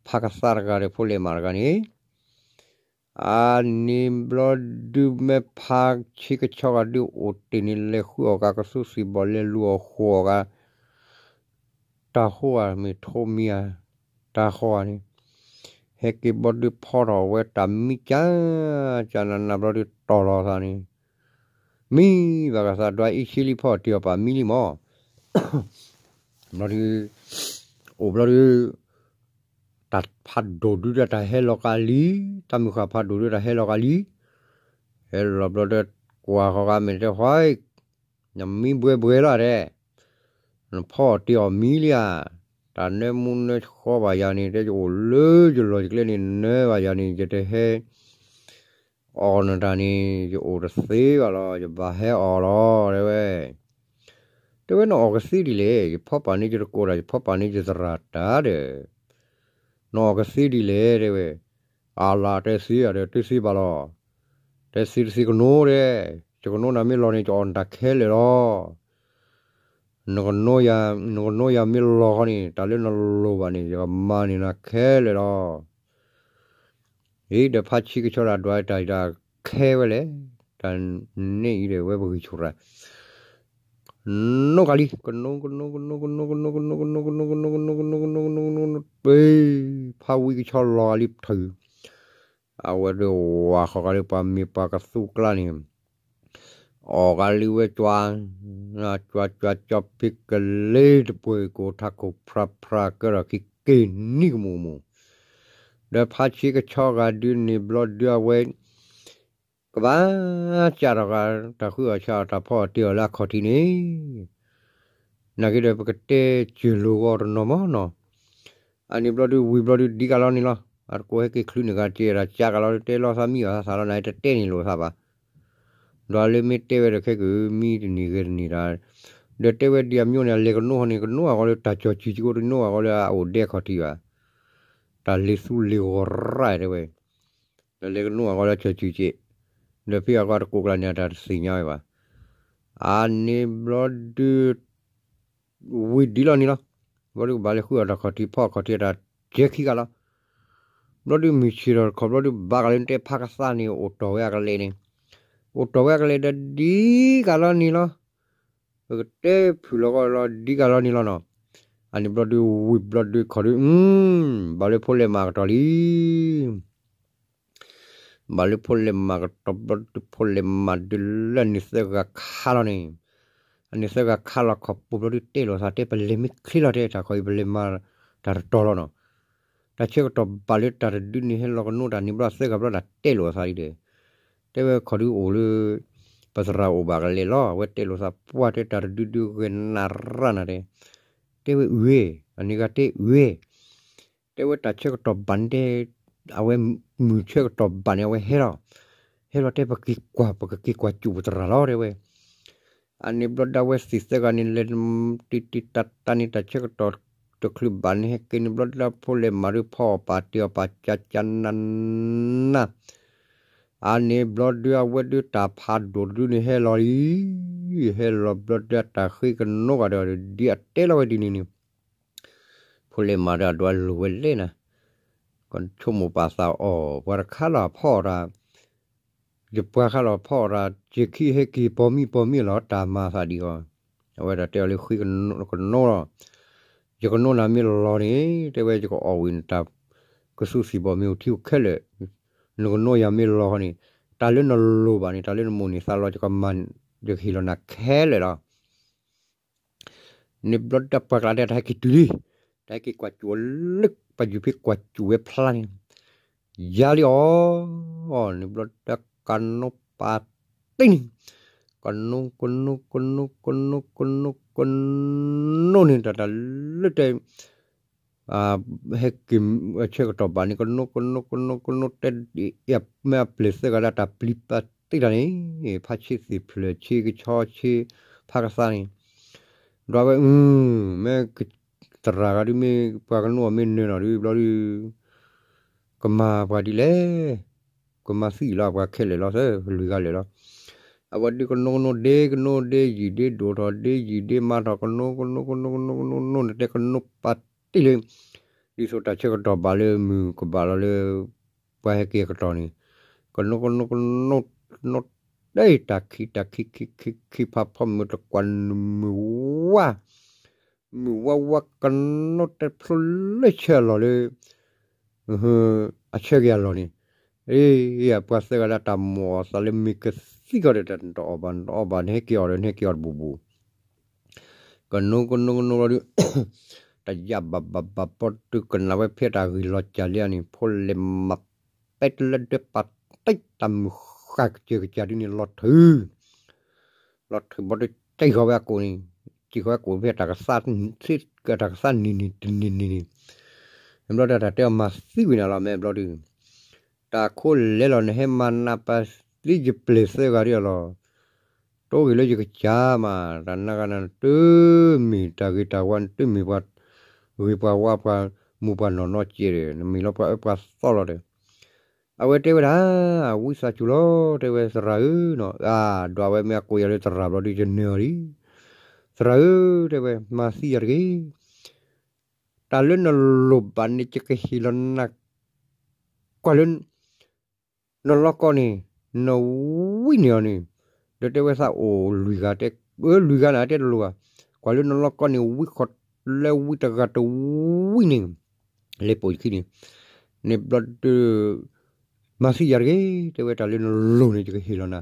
ဖါကသၣ်တဂၤဒီး ဖိလ့ၣ်မးတဂၤန့ၣ် အန့ၣ်ဘျီဒုးမ့ၢ်ဖါဆ့ကဆီဂၤဒုးအိၣ်တ့ၢ်န့ၣ် လဲၤဃုအီၣ်ကးကသူစံၣ်ဘီၣ် လဲၤလူၤအီၣ်ဃိအီၣ်ကး တၢ်ဟိဂၤမ့ၢ်ထိမံၤဧါ, တၢ်ဟိဂၤန့ၣ် ဟဲက့ၤဘျီဒုးဖီထီၣ်ဝဲတၢ်မံကၢ်ကၢ်နးနးဘျီဒုးတီၢ်လီၤသးန့ၣ် မံဘၣ်ကသးဒွးအံၣ်ဆံလံဖီအီၣ်တ့ၢ်အီၣ်ပာ်မံလံမး ဘျီဒုး အိၣ်ဘျီဒုး တၢ်ဖးဒိၣ်ဒုးတၢ်ဟဲလီၤကးလံ, တၢ်မုၢ်ဃၢ်ဖးဒိၣ်ဒုးတၢ်ဟဲလီၤကးလံ, ဟဲလီၤဘျီဒုး ကွၢ်ဃီၤဂၤမဲာ်တဲ ဟီ, နမံဘှဲဘှဲလီၤတဲ, နဖီအီၣ်တ့ၢ်အီၣ်မံလံဧါ, တၢ်နၢမူနၢဃီဘၣ်ယၤန့ၣ် တဲယအိၣ်လၢယလီၢ်ယကျဲန့ၣ် နၢဘၣ်ယၤန့ၣ် ယတဟဲ အီၣ်နတၢ်န့ၣ် ယအိၣ်တသ့ဘၣ်လီၤ, ယဘၣ်ဟဲအီၣ်လီၤ တဲဝဲ. တဲဝဲနအီၣ်ကသ့ဒ်လဲၣ်, ယဖီပာ်န့ၢ်ယတကိးတၢ်, ယဖီပာ်န့ၢ်ယသရၣ်တၢ်ဒီး နအီၣ်ကသ့ဒ်လဲၣ် တဲဝဲ. အလၤတဲသ့ဧါဒီး တဲသ့ဘၣ်လီၤ, တဲသ့တသ့ကနိတဲ, ယကနိနၤမ့ၢ်လီၤန့ၣ် ယအီၣ်နတၢ်ခဲလၢာ်လီၤ. နကနိယၤမ့ၢ်လီၤဃီန့ၣ် တၢ်လၢနလိၣ်ဘၣ်န့ၣ် ယကမၤန့ၢ်နၤခဲလၢာ်လီၤ. အံၤဒီးဖါဆံကဆီတၢ်ဒွးတၢ်အံၤတၢ်ခဲဝဲလဲၣ်, တၢ်န့ၣ်အံၤဒီးဝဲပဂံၢ်ဆူၣ်ရၣ် နိကလံ, ကနိ ကနိ ကနိ ကနိ ကနိ ကနိ ကနိ ကနိ ကနိ ကနိ ကနိ ကနိ ကနိ ကနိ ကနိ ဖါဝံကဆီလီၤဂာ်လံထၢၣ်, အဝဲဒီးဝၤဃီၤဂာ်လၢပှၤမ့ၢ်ပှၤကသူကျါန့ၣ် အီၣ်ဂၤလံဝဲကွၢ်, ကွၢ်ကွၢ်ကွၢ်ဖံးကလ့တပှဲၤ ကိးထးခိၣ်ဖြးဖြးကဲထီၣ်ခံက့ၤနံၣ်ကမူၣ်ကမူၣ်, ဒီးဖါဆံကဆီဂၤဒုးန့ၣ်ဘျီဒုးအဝဲ ကဘၣ်စးထီၣ်ဂၤ တၢ်ဃုအီၣ်ဆါအီၣ်တၢ်ဖီအီၣ်တ့ၢ်အီၣ်လၢအခီၣ်ထံးန့ၣ် နာ်က့ဒီးပကတဲစၢၤလိာ်ဂီၢ်တနီၤမနီၤ, အန့ၣ်ဘျီဒုးဝံၤဘျီဒုးဒံးကးလီၤန့ၣ်လီၤ. အတကိးဟဲက့ၤချုးန့ၢ်ကးကဲဒၣ်ကးကးလီၤ တဲလီၤသးမံဘၣ်သးသးလီၤ နတတဲန့ၣ်လိာ်သးဘၣ်. ဒီးလၢမ့ၢ်တဲဝဲဒီးခဲကမံတန့ၢ်ဂဲၤတန့ၢ်တၢ်, ဒီးတဲဝဲဒ်အမျိုးန့ၣ် အလဲၤကနိဟီန့ၣ် ကနိအဂီၢ်လၢတၢ်ကၠီၤစူၤက့ တနိအဂီၢ်လၢအအိၣ်ဒဲခီၣ်ထံးဘၣ်. တၢ်လ့သူလ့ဂီၤရၣ်တဲဝဲ ဒီးလဲၤကနိအဂီၢ်လၢကၠီၤစူၤက့, ဒီးဖဲအဂီၢ်တကိးကျါန့ၣ် အတၢ်တသ့ၣ်ညါဝဲဘၣ်. အန့ၣ်ဘျီဒုး ဝံၤဒံးလီၤန့ၣ်လီၤ. ဘျီဒုးကဘၣ်လၢဃုအီၣ်တၢ်ခီၣ်ထံးဖီအီၣ်ခီၣ်ထံးအတၢ်ကဲခံဂၤလီၤ. ဘျီဒုးမုၢ်ဆ့ၣ်ထီၣ်တခီ ဘျီဒုးဘၣ်ကးလၢနတဲဖါကသၣ်န့ၣ် အိၣ်တီၢ်ဝဲအကလဲာ်န့ၣ်, အိၣ်တီၢ်ဝဲအကလဲာ်ဒီးဒံးကးလီၤန့ၣ်လီၤ. ပကတဲဖုၣ်လီၤကီလီၤဒံးကးလီၤန့ၣ်လီၤနီၤ. အန့ၣ်ဘျီဒုးဝံၤဘျီဒုးခီၣ်ဒုး ဘၣ်လၢဖိလဲၣ်မးကတီၢ်လံ ဘၣ်လၢဖိလဲၣ်မးကတီၢ်ဘျီဒုး ဖိလဲၣ်မးဒုးလၢအန့ၣ်သၢဂၤခါလီၤန့ၣ်, အန့ၣ်သၢဂၤခါလီၤခီၣ်ပူၤဘျီဒုးတဲလိာ်သးတဲ ပလဲၤမ့ၢ်ချ့လီၤတဲ တၢ်ခီအံၤပလဲၤမၤတၢ်တတီၤလီၤနီၤ. တၢ်ဆၢကတီၢ်ဘၣ်လၢတၢ်တဒုန့ၣ် ဟဲလီၤကနိတၢ်န့ၣ်ဘျီသၢဂၤဘျီတၢ်တဲလိာ်အသးဒ်ဒီး တဲဝဲခီၣ်ဒုးအိၣ်လၢ ပသရၣ်အိၣ်ဘၣ်ကလဲာ်လီၤ. အဝဲတဲလိာ်သးပှၢ်တဲတၢ်တဒုဒုဂဲၤနးရၣ်နၤတဲ, တဲဝဲအုၣ်ဝဲ, အန့ၣ်ဂၤတဲအုၣ်ဝဲ တဲဝဲတၢ်ဆၢကတီၢ်ဘၣ်န့ၣ်တဲ, အဝဲမုၢ်ဆၢကတီၢ်ဘၣ်န့ၣ် အဝဲဟဲလီၤ, ဟဲလီၤတဲပက့ၤကွၢ် ပကက့ၤကွၢ်စူၣ်ပသရၣ်လီၤတဲဝဲ. အန့ၣ်ဘျီဒၣ်ဝဲသ့ၣ်သၢဂၤန့ၣ် လဲၤတံၤတံၤတၢ်တၢ်န့ၣ် တၢ်ဆၢကတီၢ်တချုးဘၣ်န့ၣ် ဟဲက့ၤန့ၣ်ဘျီဒၣ်ဖိလဲၣ်မးဒုးဖီအီၣ်ပာ်တ့ၢ်အီၣ်ပာ်ကၢ်ကၢ်နးနး အန့ၣ်ဘျီဒုးအဝဲဒုးတၢ်ဖးဒိၣ်တဒုန့ၣ်ဟဲလီၤလံ, ဟဲလီၤဘျီဒၣ်တၢ်ဃ့ကနိဂၤဒီးဒ်အတဲလီၤဝဲဒ်န့ၣ်န့ၣ် ဖိလဲၣ်မးဒီးအဒွးလိာ်ဝဲလဲၣ်နၤ, ကဆိကမိၣ်ပာ်သးအီၤ ပှၤတခါလီၤဖီအီၣ်တၢ်, ယပှၤခါလီၤဖီအီၣ်တၢ် ယခံဟဲက့ၤပိာ်မံပိာ်မံလီၤ တၢ်မၤသးဒ်အီၤ, အဝဲဒၣ်တဲအီၤလၢဃ့ကနိလီၤ, ယကနိနၤမ့ၢ်လီၤန့ၣ် တဲဝဲယကအီၣ်ဝံၤနတၢ်ကသူစံၣ်ဘီၣ်မ့ၢ်အိၣ်ထံအိၣ်ခဲလၢာ်, နကနိယၤမ့ၢ်လီၤဃီန့ၣ် တၢ်လၢနလိၣ်ဘၣ်န့ၣ် တၢ်လၢနမိၣ်န့ၢ်သးလီၤ ယကမၤ ယကဟ့ၣ်လီၤနၤခဲလၢာ်လီၤ. န့ၣ်ဘျီဒၣ်ပှၤကျါဒၣ်တၢ်ဟဲက့ၤတုၤလံ, တၢ်ဟဲက့ၤကွၢ်စူၣ်အီၤလၢပှၤယူၤဖဲကွၢ်စူၣ်ဝဲဖျါန့ၣ်, ယၤလံအီၤ, န့ၣ်ဘျီဒၣ်ကနိပာ်တ့ၢ်န့ၣ်, ကနိ ကနိ ကနိ ကနိ ကနိ ကနိ ကနိန့ၣ် တၢ်တၢ်လၢတဲ ဟဲက့ၤဆၢကတီၢ်ဘၣ်န့ၣ် ကနိ ကနိ ကနိ ကနိတဲ မ့ၢ်အပျဲၢ်သၢဂၤလၢတၢ်ပျံၤပာ်တ့ၢ်တၢ်န့ၣ် ဖါဆ့သ့ၣ်ဖျၢၣ်ဆ့ကဆီဆ့ဖါကသါန့ၣ်, ဒွးဝဲ မ့ၢ်သရၣ်ဂၤဒုးမ့ၢ်ပှၤကနိအီၤမ့ၢ်နၢၤနီၤဒုးဘျီဒုး, က ကမၤပှၤဒ်လဲၣ်, ကမၤသံလီၤပှၤခဲလၢာ်လီၤသၢ လွံၢ်ဂၤလၢာ်လီၤ. အဝဲဒုးကနိကနိဒ့ကနိဒ့ယံာ်ဒ့ဒိၣ်ထီၣ်ဒ့ယံာ်ဒ့မၤထီၣ် ကနိကနိကနိကနိနတဲကနိပာ်တ့ၢ်လၢ ဒ်သိးတၢ်ဆၢကတီၢ်ဘၣ်လၢမုၢ်ကဘၣ်လီၤလၢ ပှၤဟဲက့ၤအကတီၢ်န့ၣ် ကနိကနိကနိ ကနိတၢ်တၢ်ခံးတၢ်ခံးခံးခံးခံးဖးဖီမုၢ်တကွၢ်နုာ်မုၢ်ဝါ မုၢ်ဝါဝါကနိတဖျိလၢဆၢအလီၢ်လၢ အဆၢက့ၤအလီၢ်န့ၣ် အပှၤသၢဂၤလၢတၢ်မိၣ်အီၣ်သးလၢမ့ၢ်ကသံကီးဒီး တအီၣ်ဘၣ် နတအီၣ်ဘၣ် နဟဲက့ၤအီၣ်ဒီး နဟဲက့ၤအီၣ်တဘူးဘူး ကနိကနိကနိလီၤဒုး တယၢ်ဘၣ်ဘၣ်ဘၣ်ဘီတုၤကနၣ်ဝဲဖဲတၢ်ဂ့ၢ်လီၤစၢ်လံန့ၣ် ဖိလဲၤမၤပဲတလၢဒွဲပာ်တ့ၢ်တၢ်မုၢ်ဃၢ်ကစၢၢ်ကစၢ်ဒုးန့ၣ် လီၤထုး လီၤထုးဘီဒုး စံၣ်ဃီၤဝဲအကိာ်န့ၣ် စံၣ်ဃီၤဝဲကိာ်ဖဲတၢ်ကသါ တၢ်ကသါနံၤနံၤတနံၤနံၤန့ၣ် ဘျီတၢ်တၢ်တဲအီၤမၤသံဝံၤန့ၣ်လီၤ မ့ၢ်ဘျီဒုး တၢ်ခိလဲၤလီၤ နဟဲမၤနးပာ်သံယပျဲၢ်သၢဂၤဒ်အလီၢ် တိဂ့ၤလၢယကစၢ်မး တၢ်နါဂၤနၤ တမ့ၢ်တၢ်ဂ့ၤတၢ်ဝါ နတမ့ၢ်ပှၤဂ့ၤပှၤဝါ ပှၤမူၤပှၤနီၢ်နီၢ်ကဲဒီး နမ့ၢ်လီၤပှၤအၢပှၤသီလီၤဒီး အဝဲတဲဝဲဒၣ် ဝံသးစူၤလီၤ တဲဝဲသရၣ်ဧၢနီၤ အဒွးဝဲမ့ၢ်အကိးယၤလၢသရၣ်ဘျီဒုး ယနၢၤအီၤလံ သရၣ်ဧၢ တဲဝဲ မၤသံယၤတဂ့ၤ တၢ်လၢနလိၣ်ဘၣ်န့ၣ် ယကဟ့ၣ်လီၤနၤ ကွၢ်လၢ နလီၢ်ကီၢ်န့ၣ် နဝံန့ၢ်အီၤန့ၣ် ဒီးတဲဝဲသးအိၣ်လွံၢ်ဂၤတဲ အၢ လွံၢ်ဂၤန့ၣ် အတဲတလိၣ်ဘၣ် ကွၢ်လၢနလီၢ်ကီၢ်န့ၣ် ဝံဃီၤလၢဝံတဂၤတဝံန့ၣ် လဲၤပိာ်ယခံန့ၣ် န့ၣ်ဘျီဒုး မၤသံယၤတဂ့ၤ တဲဝဲတၢ်လၢနလိၣ်န့ၣ် ယကဟ့ၣ်လီၤနၤ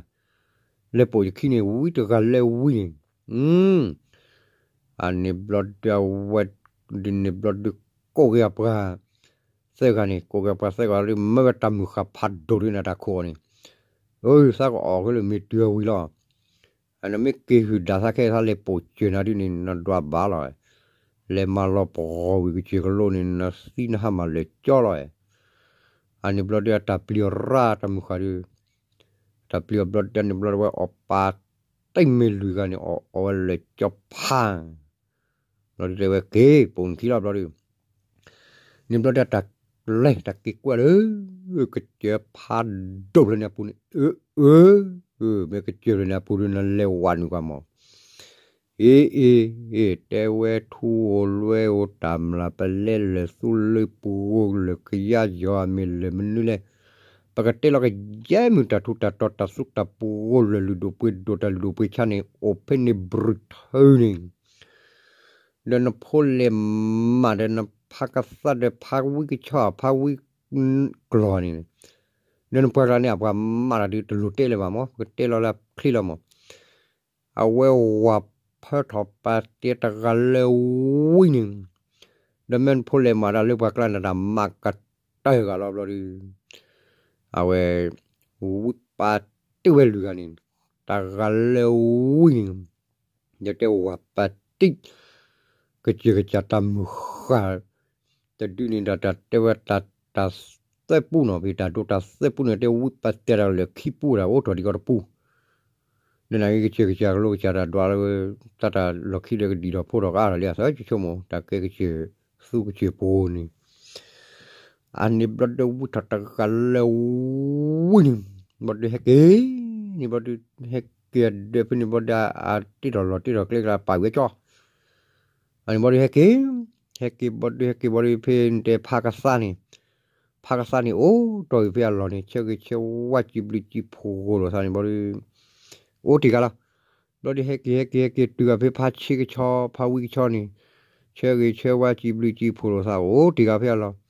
လဲၤပိာ်ယခံန့ၣ် ဝံတဂၤလၢဝံန့ၣ် အန့ၣ်ဘျီဒုးအဝဲ ဒ်န့ၣ်ဘျီဒုး ကိးက့ၤအပှၤသၢဂၤန့ၣ် ကိးက့ၤအပှၤသၢဂၤဒုး မၢဝဲတၢ်မုၢ်ဃၢ်ဖးဒိၣ်ဒုးန့ၣ် တၢ်ခိးအီၤန့ၣ် အၢ သးကအီၣ်ဃုလၢမ့ၢ်တုၤအဝံၤလီၤ နမ့ၢ်က့ၤဟုၣ်ဒၣ်သးခဲသးလဲၤပိာ်စၢၤနၤဒုးန့ၣ် နဒွးဘၣ်လီၤ လဲၤမၤလီၤပဂီၤဝံၤကစၢၢ်ကလိန့ၣ် နသံနဟါမၢ်လၢာ်ကၠီလီၤ အန့ၣ်ဘျီဒုးအတၢ်ပျံၤအီၤရၣ်တၢ်မုၢ်ဃၢ်ဒုး တၢ်ပျံၤအီၤဘျီဒုးန့ၣ်ဘျီဒုးဝဲအီၣ်ပာ်တ့ၢ်မ့ၢ်လွံၢ်ဂၤန့ၣ် အီၣ်အီၣ်ဝဲလၢာ်ကၠီဖး ဘျီဒုးတဲဝဲက့ၤပိာ်နခံလီၤဘျီဒုး န့ၣ်ဘျီဒုးတၢ်ကျဲတၢ်က့ၤကွၢ်လၢ ကစၢၢ်ဖးဒိၣ်ဖျၢၣ်န့ၣ်အပူၤန့ၣ် အၢ အၢ မ့ၢ်ကစၢၢ်ဖျၢၣ်န့ၣ်အပူၤဒုး နလဲၤဝးနုာ်ကွၢ်မး အ့ အ့ အ့ တဲဝဲထူဧိၤလွဲဧိၤတၢ်မျၢ်ပလဲလၢာ်သူလၢပူၤဧိၤလၢာ်ကယါယီၤအမ့ၢ်လၢာ်မနုၤလဲၣ် ပကတဲလီၤကယဲၢ်မုၢ်တၢ်ထူးတၢ်တီၤတၢ်သူတၢ်ပူၤဧိၤလၢာ်လုၢ်ဒိၣ်ပှ့ၤဒိၣ်တၢ်လုၢ်ဒိၣ်ပှ့ၤဆါန့ၣ် အိၣ်ဖဲန့ၣ်ဘြူၤထၢန့ၣ် ဒီးနဖိလဲၤမးဒီးနဖါကသါဒီးဖါဝံကဆီ ဖါဝံကျီၢ်န့ၣ် ဒီးနပှၤကျါန့ၣ် အပှၤမးတၢ်ဒုးတလိၣ်တဲလၢၤဘၣ်မး ပကတဲလီၤလၢချ့လီၤမး အဝဲဝၤဖၢထီၣ်ပာ်တ့ၢ်တဂၤလၢဝံန့ၣ် ဒီးမ့ၢ်နဖိလဲၤမးတၢ်လၢပှၤကျါန့ၣ် တၢ်မၤကတၢၢ်ဂၤလီၤဘျီဒုး အဝဲ ဝံပာ်တ့ၢ်ဝဲလွံၢ်ဂၤန့ၣ် တဂၤလၢဝံန့ၣ် ဒီးတဲဝၤပာ်တ့ၢ် ကစၢၢ်ကစၢ်တၢ်မုၢ်ဃၢ် တဒုးန့ၣ်ဒီးတၢ်တဲဝဲတၢ် တၢ်သၢပူနီၤ ဖဲတၢ်ဒိတၢ်သၢပူန့ၣ် တဲဝံပာ်တ့ၢ်တၢ်လၢခံပူဒီး အိၣ်ထီၣ်ဒံးကီတပူ နနာ်က့ကစၢၢ်ကစၢ်ကလိကစၢ်တၢ်ဒွးလၢ တၢ်တၢ်လီၢ်ခံလၢကဒံးထီၣ်ဖိထီၣ်ကအါထီၣ်လံအသးဆိကမိၣ် တၢ်ကဲကစၢၢ်သူကစၢၢ်ပူၤန့ၣ် အန့ၣ်ဘျီဒုးဝံထီၣ်တဂၤလၢဝံန့ၣ် ဘျီဒုးဟဲက့ၤ န့ၣ်ဘျီဒုးဟဲက့ၤအဒၢးဖဲန့ၣ်ဘျီဒုး အတ့ထီၣ်လီၢ်တ့ထီၣ်ကျဲကျါပာ်ဝံအကၠီ အန့ၣ်ဘျီဒုးဟဲက့ၤ ဟဲက့ၤဘျီဒုးဟဲက့ၤဘျီဒုးဖဲန့ၣ်တဲဖါကသါန့ၣ် ဖါကသါန့ၣ် အိၣ်တီၢ်ဂ့ၤဖဲအလီၢ်န့ၣ် ဆၢဂ့ၤဆၢဝါစံးဘျုးစံးဖှိၣ်လိာ်သးန့ၣ်ဘျီဒုး အိၣ်တ့ၢ်ဂၤလီၤ ဘျီဒုးဟဲက့ၤဟဲက့ၤဟဲက့ၤတုၤဂၤဖဲဖါဆ့ကဆီ ဖါဝံကဆီန့ၣ် ဆၢဂ့ၤဆၢဝါစံးဘျုးစံးဖှိၣ်လိာ်သး အိၣ်တ့ၢ်ဂၤဖဲအလီၢ်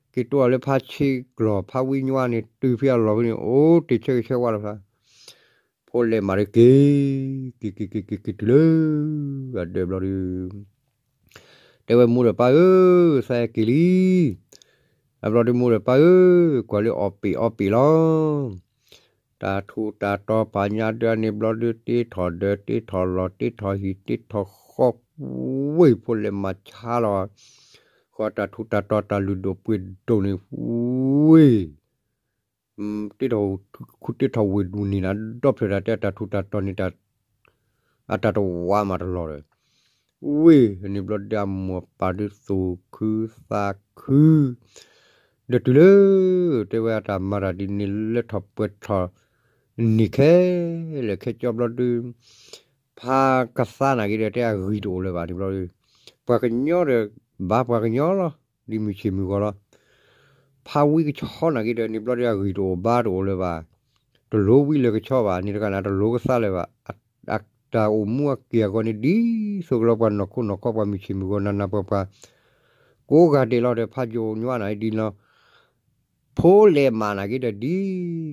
က့ၤတိၢ်အီၤလၢဖါဆ့ကျီၢ် ဖါဝံညီန့ၣ် တုၤဖဲအလီၢ်ဖဲန့ၣ် အိၣ်တ့ၢ်ဆၢဂ့ၤဆၢဝါလိာ်သး ဖိလဲၤမးဒီးက့ၤ က့ၤက့ၤက့ၤက့ၤက့ၤတုၤလၢ အဒၢးဘျီဒုး တဲဝဲမိၢ်ဒီးပၢ်ဧၢ သးဟဲက့ၤလံ အဘျီဒုးမိၢ်ဒီးပၢ်ဧၢ ကွၢ်လၢအီၣ်ပ့ၣ်အီပ့ၣ်လီၤ တၢ်ထူးတၢ်တီၤပာ်ညါဒၢးန့ၣ်ဘျီဒုး တ့ထီၣ်ဒၢးတ့ထီၣ်လီၢ်တ့ထီၣ်ဟံၣ်တ့ထီၣ်ဃီ ဝ့ၢ်ဖိလဲၤမၤဆါလီၤ ဃီတၢ်ထူးတၢ်တီၤတၢ်လုၢ်ဒိၣ်ပှ့ၤဒိၣ်န့ၣ် ဝ့ၢ် တ့ထီၣ်ခူတ့ထီၣ်ဝ့ၢ်ဒူၣ်န့ၣ်နၤ ဒီဖျၢၣ်တၢ်တဲတၢ်ထူးတၢ်တီၤန့ၣ် အတၢ်တဝါမးတလီၤဒီး ဝ့ၢ်န့ၣ်ဘျီဒုးအမိၢ်ပၢ်ဒုးသူၣ်ခုသးခု ဒီးတုၤလၢ တဲဝဲအတၢ်မၤတၢ်ဒ်န့ၣ်လၢထီၣ်ပှဲၤထီၣ်န့ၣ်ခဲလၢာ်ခဲဆ့ဘျီဒုး ဖးကသါနာ်က့ဒီးတဲအဂံၢ်တအိၣ်လၢၤဘၣ်န့ၣ်ဘျီဒုး ပှၤကညီဒီး ဘၣ်ပှၤကညီလီၤ ဒ်မုၢ်ဆ့ၣ်မုၢ်ဂီၤလီၤ ဖးဝံကဆီနာ်က့ဒီးန့ၣ်ဘျီဒုး အဂံၢ်တအိၣ်ဘါတအိၣ်လၢၤဘၣ် တလိဝံလၢာ်ကဆီဘၣ်န့ၣ်တဂၤန့ၣ် တလိကသါလၢၤဘၣ် အတၢ်အိၣ်မူအက့ၢ်အဂီၤန့ၣ် ဒ်သိးကလီပှၤနီၢ်ခိနီၢ်ခီပှၤမုၢ်ဆ့ၣ်မုၢ်ဂီၤနးနးပှၤပှၤ ကိးဂၤဒဲးလီၤဒီး ဖးယိာ်ညါနာ်က့ဒ်လီၤ ဖိလဲၤမးနာ်က့ဒီးဒ်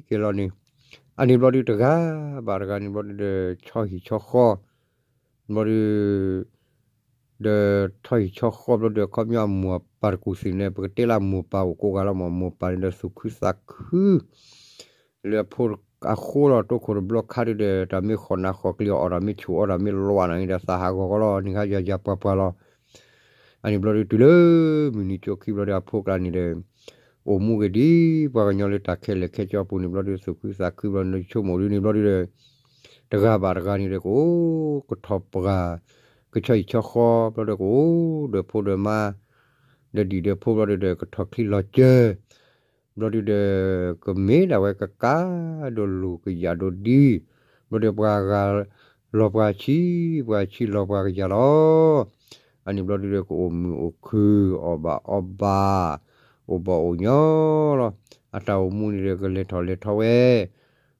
က့ၤလီၤန့ၣ် အန့ၣ်ဘျီဒုးတဂၤဘၣ်တဂၤန့ၣ်ဘျီဒုးဒီး ဆီဟံၣ်ဆီဃီ ဘျီဒုး ဒီးဆီဟံၣ်ဆီဃီဘျီဒုး အခီပညီအမိၢ်အပၢ်တကူၣ်သ့ၣ်န့ၣ် ပကတဲလၢအမိၢ်ပၢ်အိၣ်ကိးဂၤလီၤမး မိၢ်ပၢ်န့ၣ်ဒီးသူၣ်ခုသးခု လၢအဖိအဃိလီၤ တိခိၣ်တဘျီခါဒုးဒီး တၢ်မ့ၢ်ဃီၣ်နးဃီၣ်ကျ့ၤအီၣ်တၢ်မ့ၢ်ဆူၣ်အီၣ်တၢ်မ့ၢ်လီၤနာ်က့ဒီး သးဟးဂီၤဂီၤလီၤ နံၤဟါယၤယၤပှၤပှၤလီၤ အန့ၣ်ဘျီဒုးတုၤလၢ မုၢ်နံၤကၠိခံဘျီဒုး အဖိကျါန့ၣ်ဒီး အိၣ်မူက့ၤဒ် ပှၤကညီလၢတၢ်ခဲလၢာ်ခဲဆ့အပူၤန့ၣ်ဘျီဒုး သူၣ်ခုသးခုဘျီဒုး ဆိကမိၣ်ဒ်န့ၣ်ဘျီဒုးဒီး တဂၤဘၣ်တဂၤန့ၣ်ဒီး ကအိၣ်ကထီၣ်ပှၤ ကဆီဟံၣ်ဆီဃီဘျီဒီး ကအိၣ်ဒီးဖိဒီးမါ ဒီးဒံၣ်ဒီးဖိဘျီဒုးဒီး ကထီၣ်ချံလီၤစၢၤ ဘျီဒုးဒီး ကမ့ၢ်ဒၣ်ဝဲကကါဒိၣ်လူၢ်ကယၢ်ဒိၣ်ဒံ ဘျီဒုးပှၤဂၤလီၤပှၤဆံး ပှၤဆံးလီၤပှၤကယၢ်လီၤ အန့ၣ်ဘျီဒုးဒီး ကအိၣ်မုာ်အိၣ်ခုၣ် အီၣ်ဘၣ်အီဘၣ် အိၣ်ဘၣ်အိၣ်ညီလီၤ အတၢ်အိၣ်မူန့ၣ်ဒီး ကလဲၤထီၣ်လဲၤထီဝဲ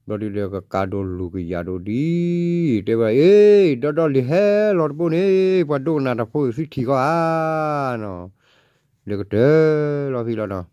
ဘျီဒုးဒီး ကကါဒိၣ်လူၢ်ကယၢ်ဒိၣ်ဒံ တဲဝဲ အ့ ဒီဒီလံၤဟဲလီၤတဘိန့ၣ် ပှၤဒိကနၣ်တၢ်ဖိသုထံၣ်ကီးဧါနီၤ လၢကတၢၢ်လီၤဖဲလီၤနီၤ